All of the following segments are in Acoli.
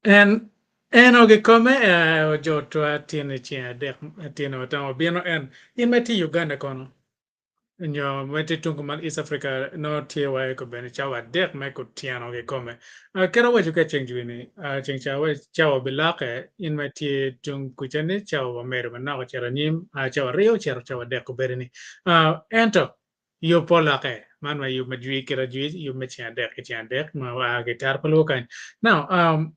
En eno kikome ojotwa tyene ceng adek tyene watamo obino en in ma itye i Uganda kono? Nyo ma tye tung kuman East Africa nongo tye wa i kobeni cawa adek me kutyeno kikome. Kit awaco ki aceng jwi ni ceng ca awaco cawa obiloke in ma itye tung kuca ni cawa wamedo manok ocito anyim cawa aryo ocito cawa adek kobedi ni. Ento yub pe oloke man wa yub ma jwi kit ajwi yub me ceng adek ki ceng adek ma oa ki i tara pa luo kany. Now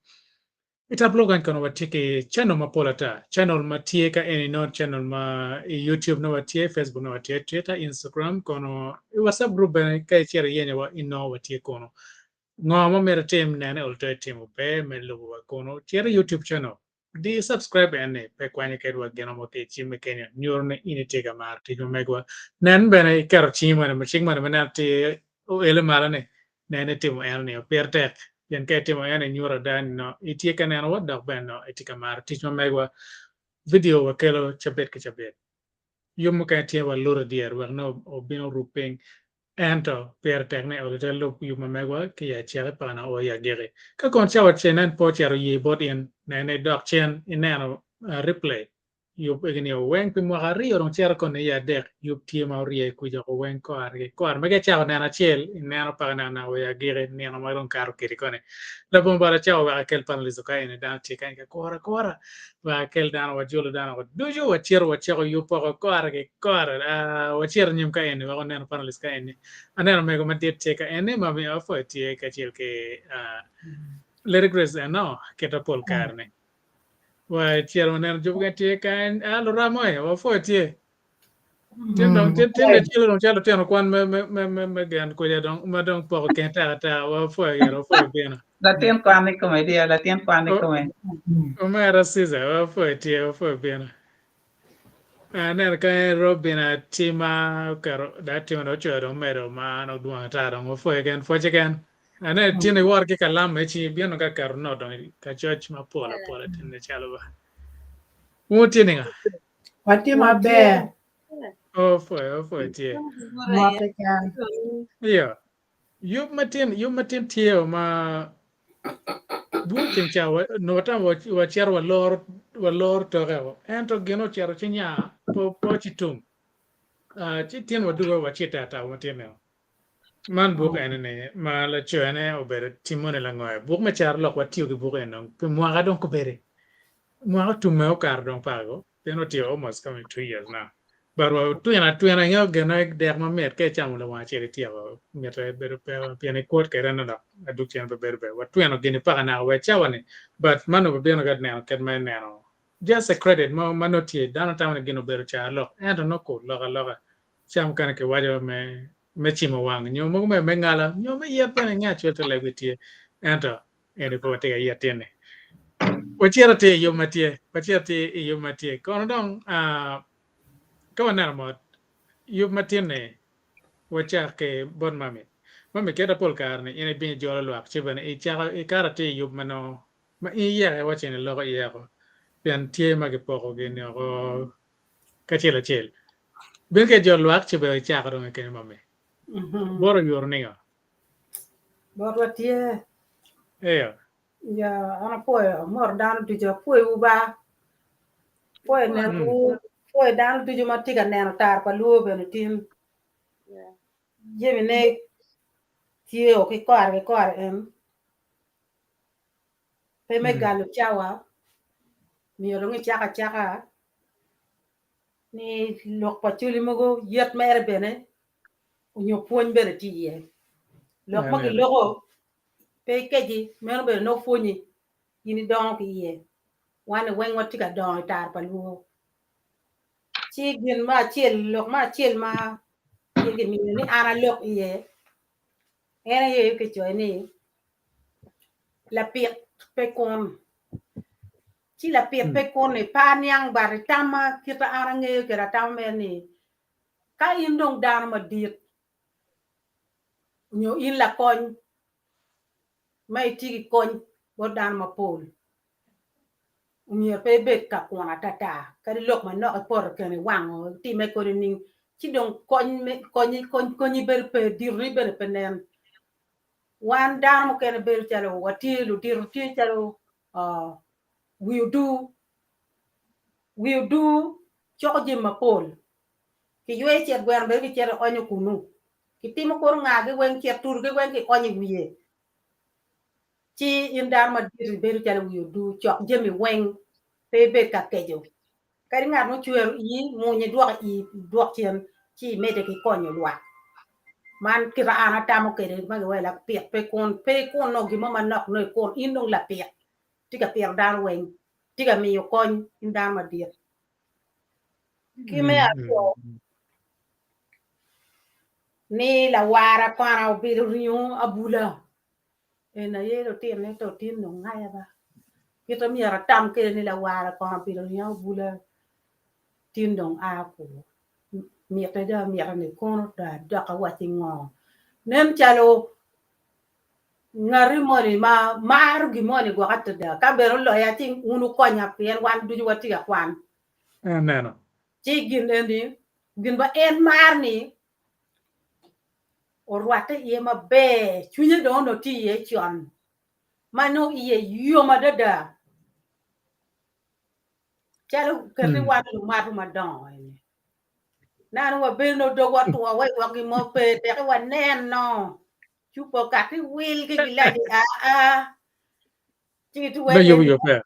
I tablo kany kono watye ki channel mapol ata. Channel ma tye ka eni nongo channel ma i YouTube nongo watye, Facebook nongo watye, Twitter, Instagram kono i WhatsApp group bene ka icito iyenyo wa inongo watye kunu. Ngo ma myero itim nene oluto itimo pe me lubo wa kunu. Cit i YouTube channel di subscribe en ni pe kwanyo kadi wa gino mo ki i cimme kenyo nyuto ni in itye ka maro tic ma megwa. Nen bene iketo cingi moni cing moni ma ineno tye oele malo ni Nen itimo eno ni pire tek, pien ka itimo eno inyuto ada ni nongo itye ka nenowa dok bene nongo itye ka maro tic ma megwa. Vidio wakelo cabit ki cabit. Yub mukene tye waluto dyere wek nongo obin orub piny. Ento pire tek ni olutte lub yub ma megwa ki i acaki paka nongo o i agikki. Ka kono cawa cen pe ocito oye bot in, nen ni idok cen ineno replay Yub egi-ni weng pi mwaka aryo dong cito koni i adek, yub tye ma orye kwica oko weng kore ki kore. Ma ka icako neno acel, ineno paka naka naka wa i agikki nino ma dong kato kedi koni. Labongo bala cawa wek akel panelist ka eni dano tye kany ka kura akura. Wek akel dano wajolo dano woko ducu wacito wacako yub woko kore ki kore. Ah, wacito nyim ka eni wek waneno panelist ka eni. Aneno mego madit tye ka eni, Mami Ofo tye kacel ki ah, Lady Grace eno kita pol kare ni. Wa cito waneno jo mukene tye kany. Ah, luram oye, wapwoyo tye. Tin dong tin tin de cilo dong calo lutino kwan me me me me me gen kwede dong ma dong poko kin tek ata wapwoyo gire wapwoyo bino. Latin kwan ni kome dia, latin kwan ni kome. Omera Caesar wapwoyo tye wapwoyo bino. Aneno kany Robin Atima oketo dong Atima dong ocoyo dong omedo ma an odwong ata dong wapwoyo keken pwoce keken. Aneno tyen iwoto ki kalam me cingi ibino ka keto note dong ka coc mapol apola tye calo ba. Wun wutye ningo? Watye maber. Opwoyo opwoyo tye. Mot keken. Iyo. Yub matin yub matin tye o ma dwong ceng ca nongo tam wacito waloro waloro toke o ento gin ocito ci nya pe pe ocitum ci tin wadugo wacite ata matin ni o. Man buk eni ni ma lacone obedo Timone Langoya buk me caro lok watiyo ki buk eni dong pi mwaka dong kobedi mwaka otumme okato dong paka go Pien otye almost coming 2 years now. But wa twino atwina ingeyo gine dek mamit ka icamo lawang acel ityeko mite bedo pe pien ikwot kwede no dok adug cen pe bedo ber. Watwino gini paka naka wa icawa ni but man wabino ka neno kit ma ineno just a credit mo ma nongo tye dano tamo ni gin obedo carolok ento nongo kur lok aloka ca mukene kiwaco me me cimo wang nyo mogo me me ngala nyo me yet bene nge acwel te lebgi tye ento Eni pe watye ka yet tye-ni. Wacito atir i yub ma tye. Wacito atir i yub ma tye. Kono dong, ka waneno mot, yub ma tye-ni, wacak ki bot mami. Mami, kit ma pol kare-ni in ibino ijolo lwak ci bene icako ikato atir i yub ma nongo ma in iyeko iwaco ni iloko iyeko pien tye ma kipokogi-ni oko kacel acel. Bino ka ijolo lwak ci bene icako dong i kene mami. Bot oyuto ningo? Botwa tye. Eyo. Ya, an apwoyo, amoto dano ducu, apwoyowu ba. Apwoyo nenowu, apwoyo dano ducu ma tye ka neno tar pa luo bene tin. Jamine tye o ki kore ki kore en. Pe me galo cawa, myero dong icak acaka ni lok pa coli mogo yet mere bene onyo pwony bene tye iye. Lok ma giloko pe ikeci meno bene nongo pwonyi in idongo ki iye. Wan weng watye ka dongo i tar pa luo. Ci gin me acel lok me acel ma. kimiyo ni an alok iye en aye kicoyo ni lapik pe kun. Ci lapik pe kun-ni pe aniang but i tamma kit ma an angeyo kwede atamo mere ni ka in dong dano madit nyo in lakony ma itye ki kony bot dano mapol omyero pe ibed ka kun atata kadi lok manok ipoto kene iwango itime kodi nining ci dong konyi bedo pe ditoni bene pe nen. Wan dano mukene bedo calo watye ludito tye calo wi odur, wi odur coko jami mapol kiyweyo cet gweno bene kicito ionyo kunu kitimo kono ngagi weng cet turugi weng kionyo i wiye ci in dano madit ibedo calo wi odur cok jami weng pe ibed ka keco kadi ngat mo ocwero ii mwony idwok ii idwok cen ci imedde ki konyo lwak man kit ma an atamo kwede ma giwaco lapik pe kun pe ikun nongo gin mo manok nongo ikun in dong lapik tye ka pito dano weng tye ka miyo kony in dano madit. Ki me aryo, ni lawara kwana obedo ringo abula. En aye lutinone to tin dong ngaya ba. Kite myero atam kwede ni lawara kwana obedo ringo abula tin dong a ku. Mite dong amito ni kono dong adok awacci ngo. Nen calo ngati moni ma maro gin moni gwok adada ka bene oloya ci wun wukonya pien wan ducu watye ka kwan. Aneno. Ci gin eni gin ma en maro ni orwatte iye maber cwinye dong onongo tye iye con ma nongo iye yom adada calo keti wan lumato madongo eni. Nano wabedo nongo dogwa otwo wa i gwok gin mo pe teki waneno cupa okati wil ki gilaci aa ci gitye Me yubo yo ber.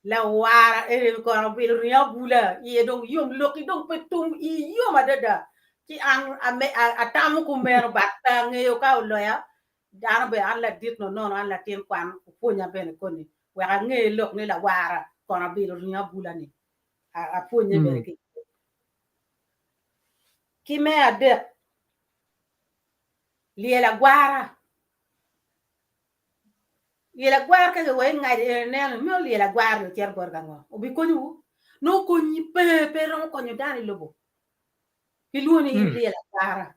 Lawara eni kono obilo ringo abula iye dong yom lokki dong pe tum ii yom adada ci an atamo kumeno but pe angeyo ka oloya dano bene an ladit nonono an latin kwan opwonya bene koni wek ange lok ni lawara kono abilo ringo abula ni apwonye bene ki ki me adek lyel agwara Lyel agwara ka giweko ingado eni ineno ni meno lyel agwara ni ocito bot ka ngo? Obikonyowu? Nongo konyi pe, pe romo konyo dano i lobo. Gilwongo ni in lyel agwara.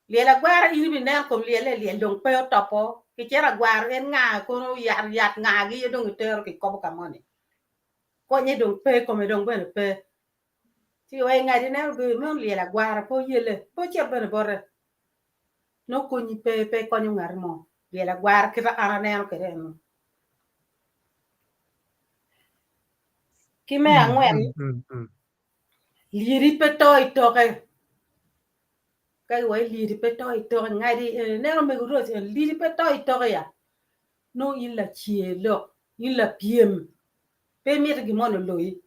Lyel agwara in ibineno kom lyelle lyel dong pe otopo, kicito agwaro en nga kono yat yat ngagi aye dong itero kikobo ka moni. Konye dong pe, kome dong bene pe. Ci iweko ingado ineno obedo meno lyel agwara pe oyelle, pe ocit bene bote. Nongo konyi pe, pe ikonyo ngat mo. Lyel agwara kit ma an aneno kwede eno. Ki me angwen, lyedi pe to i toke. Ka iwaco lyedi pe to i toke, ngadi eni ineno omego Rose eni lyedi pe to i toke ya. Nongo in lacer lok, in lapyem, pe imito gin moni oloyi.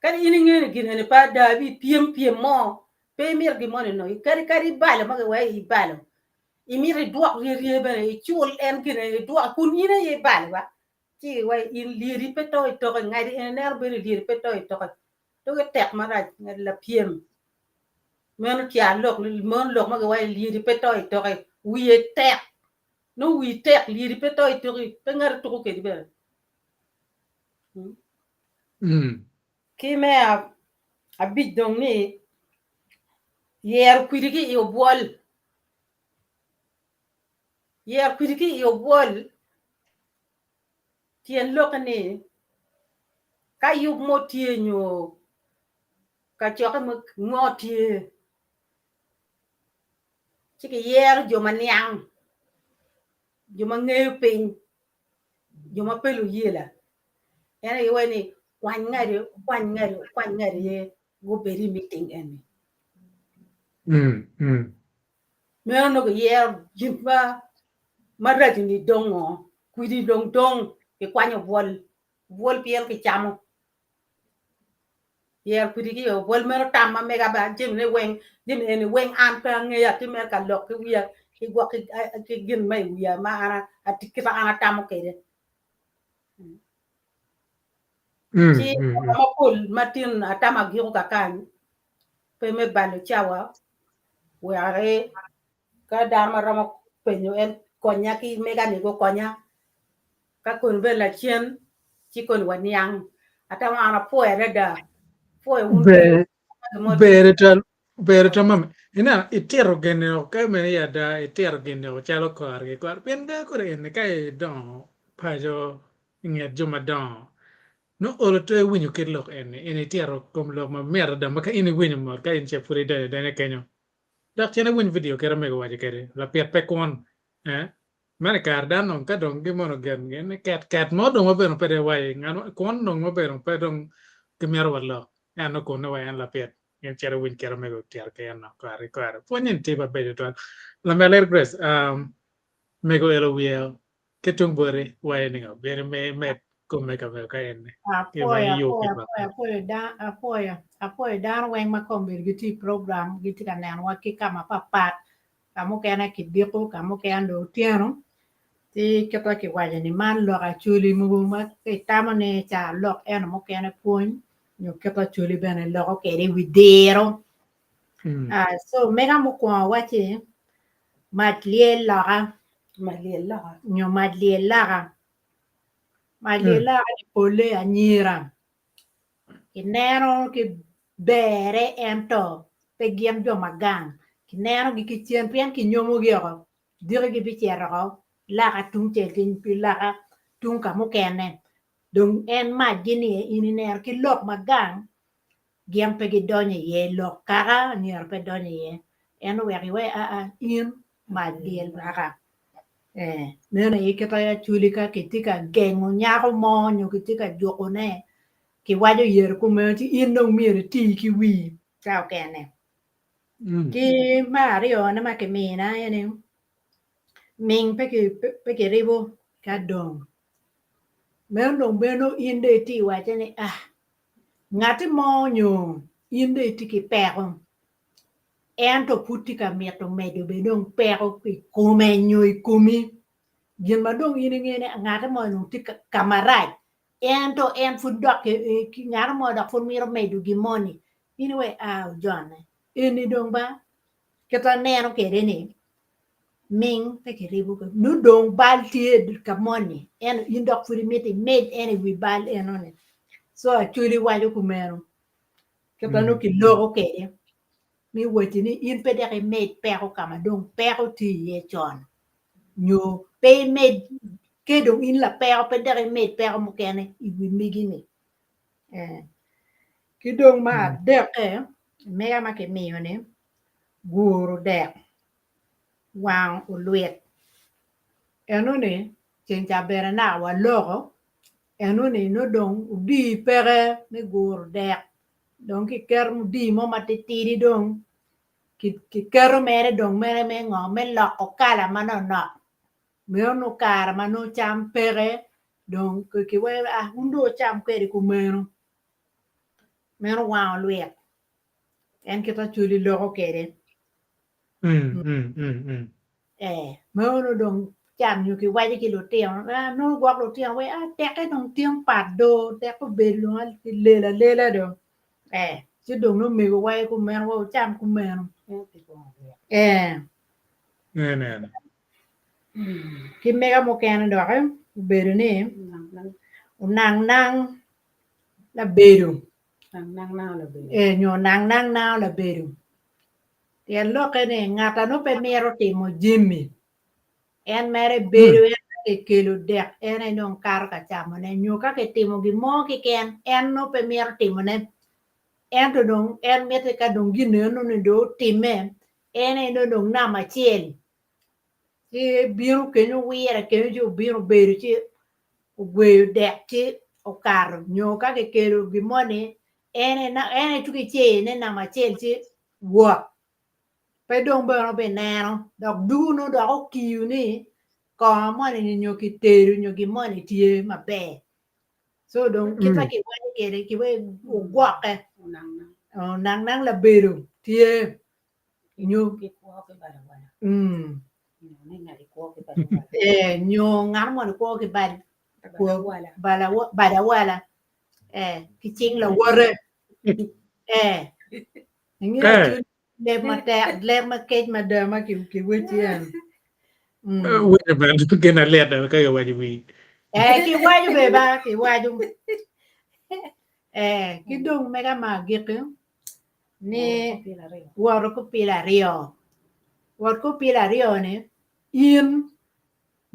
Kadi in ingeyo ni gin eni pe ada, ibipyem pyem mo, pe imito gin moni oloyi. Kadi kadi ibalo ma giweko ibalo, imito idwok ryerye bene, icul en gin eni idwok kun in aye ibalo ba, ci giwaco in lyedi pe to i toke, ngadi eni ineno bedo ni lyedi pe to i toke, doge tek marac ngadi lapyem. Meno tyen lok meno lok ma giwaco ni lyedi pe to i toke, wiye tek, nongo wii tek lyedi pe to i toki, pe ngati tuko kwedi bene. Ki me abic dong ni yero kwidi ki i obwol. Yero kwidi ki i obwol tyen lokke ni ka yub mo tye nyo kacokke mo tye ci kiyero jo ma niang, jo ma ngeyo piny jo ma pe luyela en aye giwaco ni kwany ngadi okwany ngadi okwany ngadi aye gubed i meeting eni meno nongo giyero gin ma maraco ni dongo kwidi dong dong kikwanyo bwol bwol pien kicamo yero kwidi ki obwol meno tam ma mega ba jamine weng jami eni weng an pe angeyo atye mere ka lok ki wiya ki gwok ki gin ma i wiya ma an kit ma an atamo kwede ci mapol ma tin atamo agiko kakany. Pe me balo cawa wek ka dano ma romo penyo en konya ki mega ni gukonya ka koni bene lacen ci koni waniang atamo an apwoyo adada apwoyo wun Ber gin mo ber twal ber twal mama ineno itito gin o ka meno i ada itito gin o calo kore ki kore pien ga kore eni ka idongo paco inget jo madongo nongo olo to iwinyo kit lok eni in itito kom lok mamit adada ma ka in iwinyo mot ka in ce pud idonyo adonya kenyo Dok cen iwiny vidio kit ma mego owaco kwede, lapit pe kun. Eh, meno i kare dano dong ka dong gimono gen gin ni ket ket mo dong wabedo pe dong iwaco ngat mo kun dong wabedo pe dong gimito wa lok en nongo kun wa en lapit in cit iwiny kit ma mego otito ki en kore ki kore. Pwony eni tye mabeco tutwal. Lamer Lady Grace, um, mego elo wiye Ki tung boti, waco ningo? Bino imed kome ka mego ka en gin ma Apwoyo, iyubo apwoyo, ki apwoyo, bot. apwoyo, da, apwoyo, apwoyo dano weng ma kombeddi gitye i program gitye ka nenowa ki ka mapapat, ka mukene kidiko, ka mukene dong otyeno. Ci kit ma kiwaco ni man lok acholi mogo ma ka itamo ni ca lok ento mukene pwony nyo kit acholi bene loko kwede i wi diro. Ah, so mega mukwongo wacci mac lyel loka. Mac lyel loka. Nyo mac lyel laka. Mac lyel laka ni pole anyira. Kineno ki berre ento pe gin jo ma gang. Kineno gi ki cen pien kinyomo gi oko. Diki gibicito oko laka tung cel ki laka tung ka mukene. Dong en mac gi ni in ineno ki lok ma gang gin pe gidonyo iye, lok kaka myero pe donyo iye, en oweko iwe aa in mac lyel laka. Ee, meno aye kit acholi ka kitye ka gengo nyako mo nyo kitye ka jukone, kiwaco yero kumeno ci in dong myero iti ki wii ca okene. Ki me aryone ma kimina aye ni ming pe kiribo ki adong. Meno dong bene in dong itye iwacce ni ah Ngatti mo nyo in dong itye ki peko, ento pud tye ka mito medo bene dong peko i kome nyo i komi. Gin ma dong in ingeyo ni ngatti mo dong tye ka marac, ento en pud dok ngatti mo dok pud mito medo gin moni, in iweko a ojone. Eni dong ba kit aneno kwede ni ming pe kiribo kwede nongo dong bal tye ka moni ento in dok pud imito imed en i wi bal enoni so Acholi waco kumeno kit ma nongo kiloko kwede me wacci ni in pe dok imed peko ka ma dong peko tye iye con nyo pe imed ka dong in lapeko pe dok imed peko mukene i wi megi-ni. Ki dong me adekke mega ma kimiyo-ni guru dek wang olwit enoni ceng ca bene naka waloko enoni nongo dong odii peke me guru dek dong kiketo odii mo matitidi dong kiketo mere dong mere me ngo me loko kala manoknok meno nongo kare ma nongo cam peke dong kiweko ah wun dong wucam kwede kumeno meno wang olwit. En kit Acholi loko kwede. Ee, meno dong cam nyo kiwaco ki lutino, ah, nongo gwok lutino wai, ah, tekke dong tin pat do, tekke obedo dong kilelo alela dong. Ee, ci dong nongo mego waco kumeno, wa wucam kumeno. Ee. Ki mega mukene doki obedo ni onang nang labedo Ee, nyo nang nang nango labedo. Tyen lokke ni ngat a nongo pe mito timo jami, en mere bedo en ka kikelo dek en aye dong kato ka camone nyo ka kitimo gin mo keken en nongo pe mito timone ento dong en mitte ka dong gin enoni dong otimme en aye nongo dong namba acel ci bino kenyo wire kenyo ci obino obedo ci ogweyo dek ci okato nyo ka kikelo gin moni en aye tuko iceyone namba acel ci wot pe dong bene obineno dok dugo nongo dok okiyo ni kongo moni nyo kitedo nyo gin moni tye maber so dong kit ma kiwaco kwede ogwokke onang nang labedo tye nyo nyo ngat moni kwo ki bad awala ki cing lawote. Ingeyo Eh. Acholi leb matek, leb makec mada ma kiweci en. Winyo bene gin alit ka kiwaco i wii. Eh, kiwaco be ba, kiwaco. Eh, ki dong mega ma agikki ni woto ki opilo aryo. Wot ki opilo aryo ni in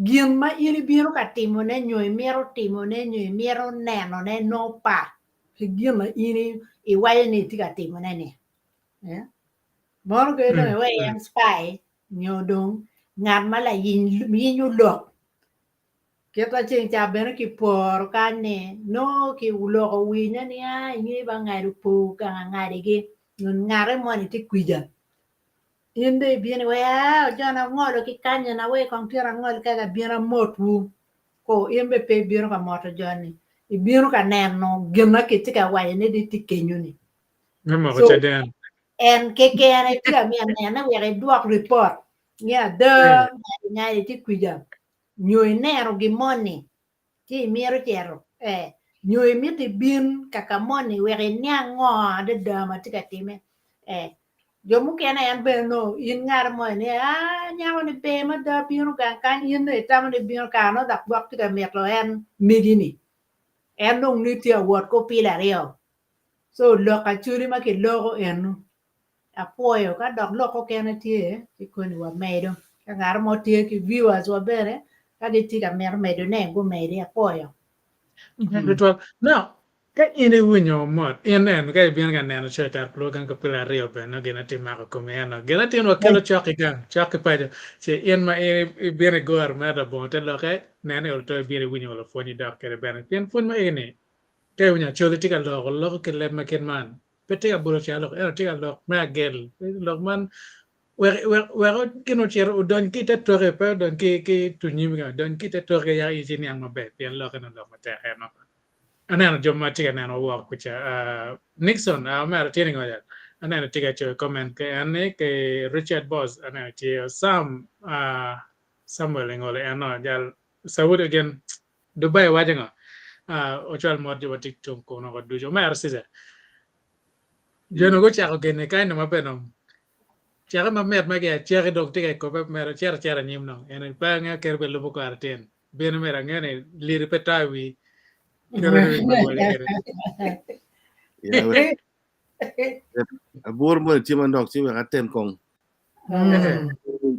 gin ma in ibino ka timone nyo imito timone nyo imito nenone nongo pat ki gin ma in iwaco ni itye ka timone ni. Eh? Mono kadi dong iweko en spy nyo dong ngat ma layiny yenyo lok. Kit ma ceng ca bene kiporo kany ni nongo kiloko winye ni aa inge ba ngado po gang angadigi nyo ngate moni tye kwica. In dong ibino iwaci aa ojona angolo ki kanyina wek kong tyene angol kadi abino amotwu. Ko in bene pe ibino ka moto joni ibino ka neno gin ma kitye ka wacone ni tye kenyo-ni. Me moko So caden. en kekene tye ka miyo nene wek idwok ripot ni ada ngadi tye kwica nyo ineno gin moni ci imito cito ee nyo imito ibin ka ka moni wek iniang ngo adada ma tye ka time ee jo mukene en bene nongo in ngat moni ni aa nyako ni ber mada bino gang kany in dong itamo ni bino kare nongo dok gwok tye ka mito en megi ni en dong ni tye ka wot ki opilo aryo so lok acholi ma kiloko eno Apwoyo ka dok lok okene tye ci koni wa medo ka ngat mo tye ki viewers wa bene ka gitye ka mito medo ne gumedi apwoyo. Tutwal. Now, ka in iwinyo mot, in en ka ibino ka neno coyo tar polo gang ka pilo aryo bene nongo gin atim mako komi eno. Gin atim wa kelo cok i gang, cok ki paco. Ci in ma in ibino igoro mere labongo te lokke, nen ni olo to ibino iwinyo wa lapwony idok kwede bene. Pien pwony ma eni, ka iwinyo Acholi tye ka loko, loko ki leb ma kit man. Pe tye ka bolo carolok, ento tye ka lok me agel. Lok man wek wek wek gin ocit odony ki i te toke, pe odony ki ki tunyimi ka odony ki i te toke yaka in ci iniang maber pien lokke nongo lok matek eno. Aneno jo ma tye ka neno woko kuca. Nixon, omera tye ningo jal? Aneno tye ka coyo comment ki en ni ki Richard Boss aneno tye Sam Samuel Ingolo eno jal Saudi gin Dubai waco ngo? Ocwal mot jo ma tye tung kunu woko ducu. Omera Cesar, jo-nu gucako gene kany dong maber dong cake ma mit ma gia caki dong tye ka kobe mere cito acita anyim dong en pe angeyo kit ma lubo kore tin bino mere angeyo ni lyedi pe to i wii kit ma wele kwede. Yeah, wek abur moni tye manok ci wek atem kong.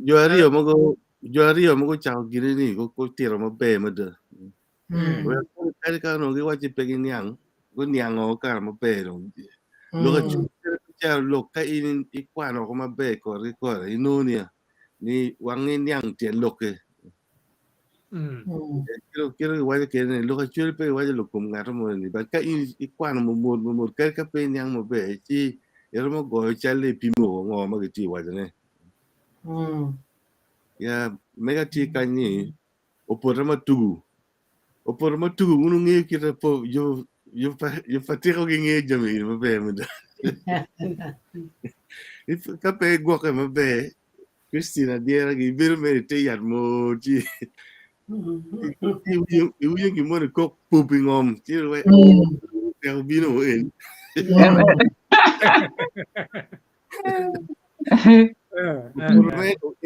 Jo aryo mogo jo aryo mogo ocako gine ni gutito maber mada. Wek kadi ka onongo giwacci pe giniang, guniango kare maber dong. Lok acel calo lok ka in ikwano woko maber kore ki kore inongo niya ni wang iniang tyen lokke. Kit ma kiwaco kwede ni lok acwali pe kiwaco lok kom ngat mo ni but ka in ikwano mamot mamot kadi ka pe iniang maber ci iromo goyo calle ipimo ngo ma kitye ka wacone. Ya mega tye kany ni opoto ma tugu opoto ma tugu wun wungeyo kite po jo pa tiko gingeyo jami eni maber mada ka pe igwokke maber Christine adyera gi ibedo mere ite yat mot ci iwinyo gin moni kok pup i ngom ci teko bino en.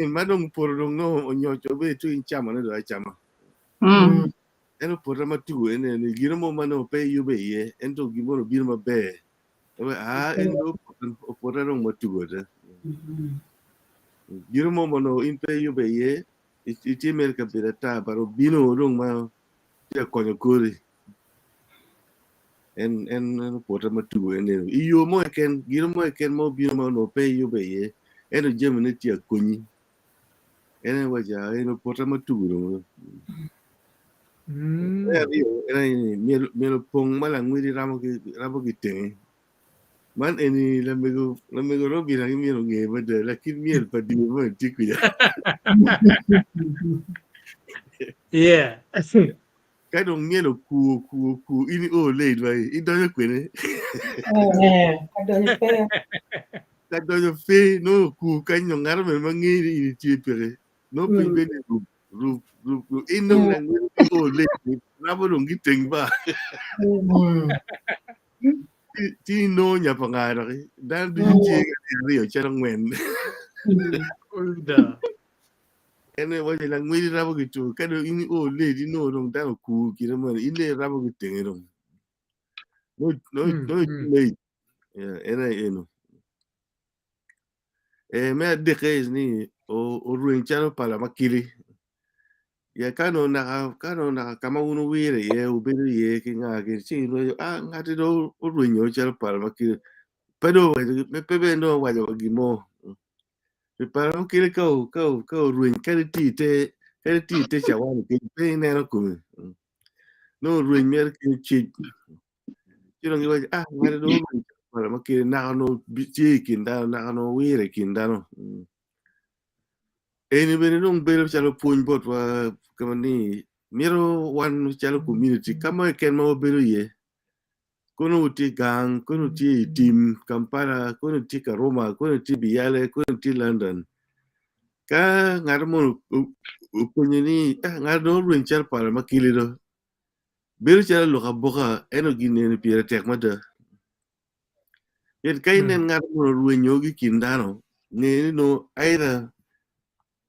Ma dong poto dong nongo onyoco bedo tung icamone dong acama. En opoto ma tugo ene ni gino mo ma nongo pe iyube iye ento gin moni obino maber. Aa en dong opoto dong ma tugo ada. Gino mo ma onongo in pe iyube iye itye mere kabedo ata but obino dong ma tye ka konyo kori. En en opoto ma tugo en eno. I yo mo keken gino mo keken ma obino ma onongo pe iyube iye ento jamine tye ka konyi. En aye waco en opoto ma tugo dong. Me aryo en aye ni myero opong ma langwidi ramo ki tenge. Man eni lamego lamego Robin aye myero onge mada lakit myel pa dini moni tye kwija. Yeah. Ka dong myel okuo okuo okuo in io late ba idonyo kwene. Adonyo pe. Ka donyo pe nongo okuo kany nyo ngat mene ma ngeyo ni in itye peke. Nongo piny bene rub rub rub rub in dong langwec io late rabo dong giteng ba. Ci inongo nya pa nga doki. Dano ducu tye ki aryo calo angwen. Da. En aye waco langwec rabo ki two ka dong in o late inongo dong dano okur kine moni in dong irabo ki tenge dong. No no no too late. Yeah, en aye eno. Eh, me adekke is ni orweny calo pala makili. Ya ka nongo naka ka nongo naka ka ma wun wuwire iye wubedo iye ki nga gini ci inongo ah ngati dong orwenyo calo pala makili. Pe dong owaco pe bene dong owaco wa gin mo. Pi pala makili ka ka ka orweny kadi tye ite kadi tye ite cawani kenyo pe ineno kome. Nongo orweny mere kenyo cec. Ci dong giwaco ah ngati dong orweny calo pala makili naka onongo tye i kin dano naka onongo wire i kin dano. Eni bene dong bedo calo pwony botwa kama ni mito wan calo community ka mo keken ma wabedo iye kono wutye gang, kono wutye i tim Kampala, kono wutye Karuma, kono wutye Biyale, kono wutye London ka ngat mo openyo ni eh ngat dong orweny calo pala ma kili do bedo calo lok aboka ento gin eni pire tek mada. Pien ka inen ngat mo orwenyo ki i kin dano, nge ni nongo either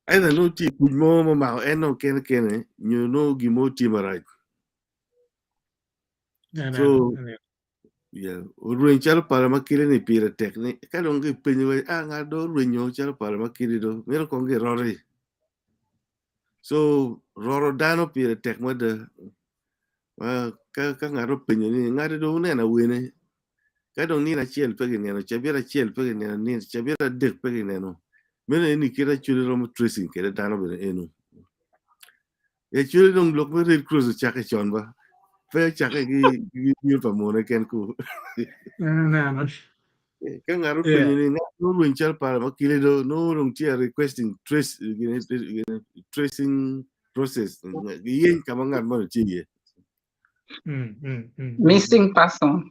either nongo tye i kuc mo ma omako en dong kene kene nyo nongo gin mo tye marac. So yeah, orweny calo pala ma kite ni pire tek ni ka dong kipenyo wa ah ngat dong orwenyo calo pala ma kite do mito kong kiroti. So roro dano pire tek mada. Ma ka ka ngat openyo ni ngati dong wuneno awene ka dong nino acel pe kineno cabit acel pe kineno nino cabit adek pe kineno meno eni kit actually romo tracing kwede dano bene eno actually dong lok me red cross ocakke con ba pe ocakke ki ki bino pa munu keken ku Neno. ka ngat openyo ni ngat mo orweny cal pala ma kite do nongo dong tye requesting trace tracing process giyeny ka ma ngat moni tye iye. Missing person.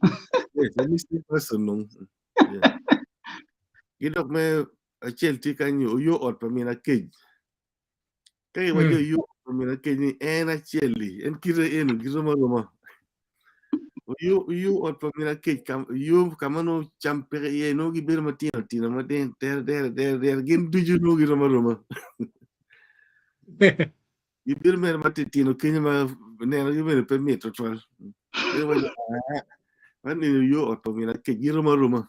Yes, a missing person dong. Yeah. Ki dok me acel tye kany oyo ot pa min Akec. Ka iwaco mm. yo omina kenyi en acel-li, en kite eno girom aroma. Oyo oyo ot pa mina kec kam yo ka ma nongo cam peke iye nongo gibedo matino tino ma ding dere dere dere dere gin ducu nongo girom aroma. Gibedo mere matitino kenyo ma nenogi bene pe mit tutwal. Giwaco ah, man eni oyo ot pa mina kec girom aroma.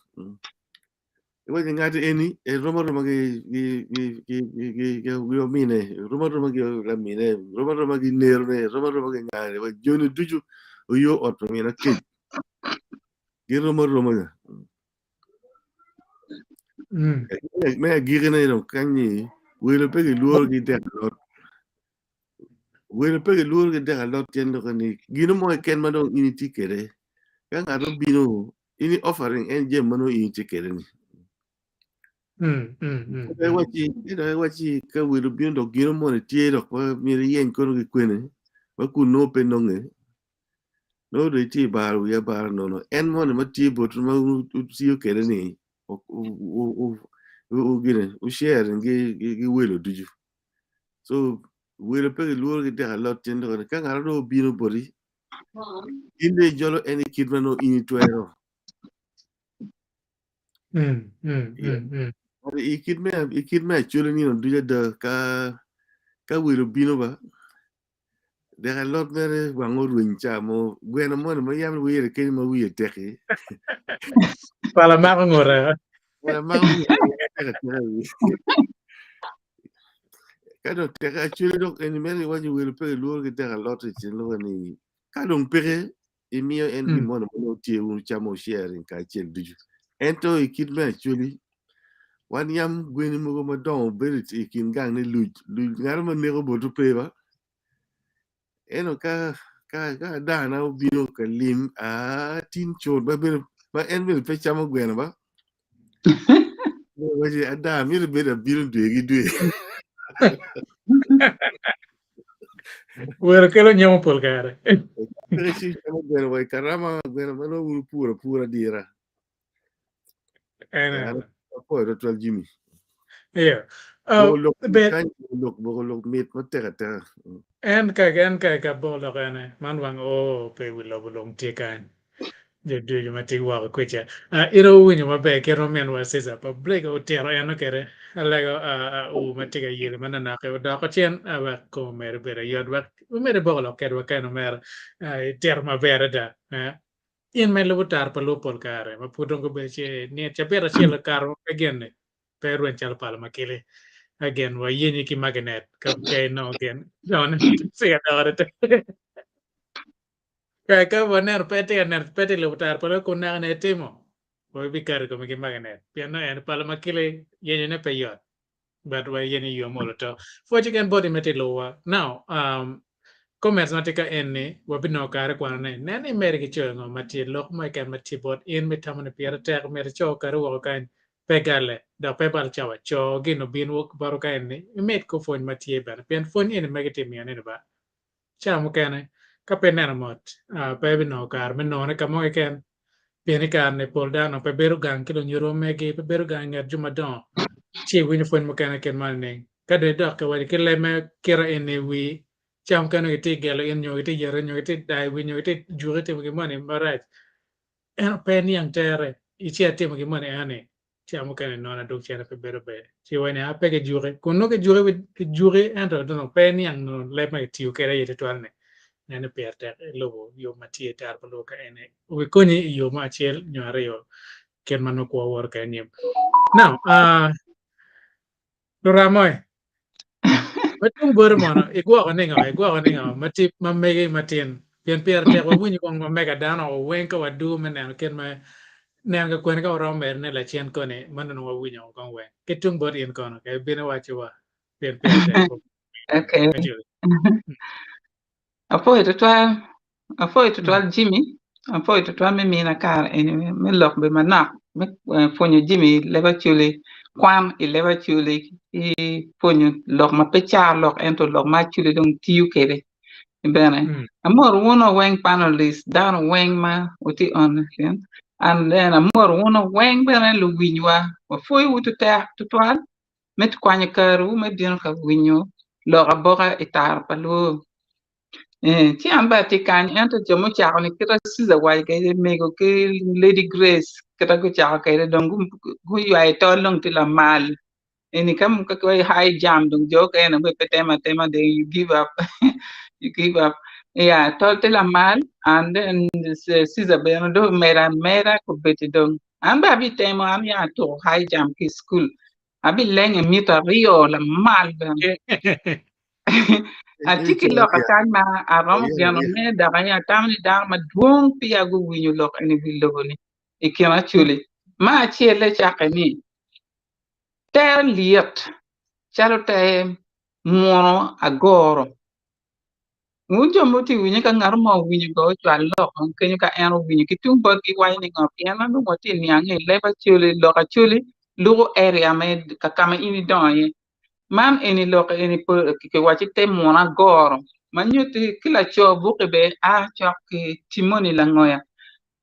Iwaco ngat eni rom aroma ki ki ki ki ki ki ki omine, rom aroma ki lamine, rom aroma ki nerone, rom aroma ki ngane, wa joni ducu oyo ot pa mina kec. Girom aroma ya. Me agikine dong kany-nyi welo pe gilworo ki dek alot. Welo pe gilworo ki dek alot tyen lok ni gino mo keken ma dong in itye kwede ka ngat obino in i offering en jami ma nongo in itye kwede ni. Ento iwacci ento iwacci ka welo obino dok gino moni tye dok ma myero iyeny kono ki kwene ma kun nongo pe nonge nongo dong itye i baro wi abara nono en moni ma tye botwu ma wutiyo kwede ni gine wu sharing ki welo ducu. So welo pe gilworo ki dek alot tyen dok ka ngat dong obino boti in dong ijolo en i kit ma nongo in itwero. I kit me i kit me acwali nino ducu ada ka ka welo obino ba dek alot mere wang orweny ca mo gweno moni ma yam wire kenyo ma wiye tek-ki. Pala mako ngute. Pala mako ngute tek ateka i wiye. Ka dong tek acwali dok eni mere iwaco welo pe gilworo ki dek alot i cen loko ni ka dong peke imiyo en gin moni ma nongo tye wun wucamo sharing kacel ducu. Ento i kit me acwali wan yam gweni mogo madongo bedo i kin gang ni luc luc ngat ma neko botwu pe ba ento ka ka ka adana obino ka lim aa tin cut ma bene ma en bene pe camo gweno ba waci ada myero ibed abino dwe ki dwe Wero kelo nyemo pol kare. Peke ci camo gweno wa i karama gweno ma nongo wun wupuro apura dira En eno. Apwoyo twatwal Jimmy. Yeah. Boko lok Ber kany boko lok boko lok mit matek ateka. En ka en ka ka boko lok ene man wang oo pe wi lobo long tye kany. Jo ducu ma tye woko kwica. Uh, in owinyo maber kit ma minwa Cesar pa Blake otito eno kede. Alego uh, uh, ma tye ka yelo mananaki odoko cen uh, wek kom omede bedo yot wek omede boko lok kedwa kene omera. Uh, itito maber adada. Uh, in ma ilubo tar pa luo pol kare ma pud dong gubedo ce ni cabit acel okato ma pe genne pe rweny calo pala makili. Again, wayenyi ki magnet ka pe inongo gin. Ciga doko Ka ka waneno pe tye ka neno pe tye ka lubo tara pa Lubanga kun naka ne etimo, wabiketo i kome ki magnet pien nongo en pala ma kile yenyone pe yot but wayenyo i yo mulo to. Pwoc keken boti me tye lubowa. Now, um, comments ma tye ka eni wabinongo kare kwanone. Nen ni imede ki coyo ngo ma tye lok mo keken ma tye bot in me tamo ni pire tek myero ico kare woko kany pe galle dok pe bal cawa co gin obin wok bota ka eni imed ko pwony ma tye bene pien pwony eni magi tye miyo nino ba Cawa mukene, ka pe ineno mot, pe ibinongo kare me nongone ka mo keken. Pien i kare-ni, pol dano pe bedo gang ki lunyodo ma megi, pe bedo gang i nget jo madongo. Ci iwinyo pwony mukene kit man nining? Ka dong idok ka waco ki leb me kite eni i wii, cawa mukene nongo gitye ka gelo in nyo gitye ka yeti nyo gitye ka dayo wii nyo gitye ka juki timo gin moni marac. Ento pe iniang tere, icit itimo gin moni eno-ni. Ca mukene nono adog cene pe bedo ber. Ci iwaco ni, 'A pe gijuki. Kun nongo gijuki, gijuki ento dong pe iniang nongo leb ma kitiyo kwede aye tutwal ni. Nen ni pire tek ilubo yub ma tye i tara pa lubo ka eni obikonyi i yo mo acel nyo aryo kit ma nongo kwo woto kwede anyim. Now, uh, Luramoy, ma tung boti mono igwoko ningo, igwoko ningo ma tye ma megi matin pien pire tek wawinyo kong ma mega dano weng ka wadugo me neno kit ma neno ka kwene ka waromo medo ne lacen koni ma nongo wawinyo kong weng ki tung bot in kono ka ibino iwaco wa pien pire tek Okay. Apwoyo tutwal Apwoyo tutwal Jimmy, apwoyo tutwal me mina kare eni me lok bene manok me pwonyo jami i leb Acholi, kwan i leb Acholi ki pwonyo lok ma pe car lok ento lok ma Acholi dong tiyo kwede bene. Amoro wunu weng panelist dano weng ma wutye on and then amoro wunu weng bene luwinywa wapwoyowu tutwal me kwanyo karewu me bino ka winyo lok aboka i tara pa luo. Ci an bene atye kany ento jo mucako ni kita Susan owaco kwede mego ki Lady Grace kita gucako kwede dong guywayo tol dong tye lamal eni ka high jump dong jo okene dong pe temo atema dong you give up you give up ya tol tye lamal and then Susan bene dong omedo ameda kombeddi dong an bene abitemo an ya atuko high jump ki i cukul abilenyo i mita aryo lamal bene. Atye ki lok akany ma aromo genone dok aye atamo ni dano madwong peya guwinyo lok eni i wi lobo-ni i kin Acholi. Ma acelle cakke ni, tere lyet calo te muno agoro. Wun jo ma wutye ka winye ka ngat mo owinyo bene ocwal lok kenyo ka en owinyo ki tung botgi waco ni ngo pien ma nongo watye ka niang ni leb Acholi lok Acholi luko area me ka ma in idongo iye. Man eni lok eni kiwaco te munu agoro ma nyutti ki laco bukke bene a cok ki Timoni Langoya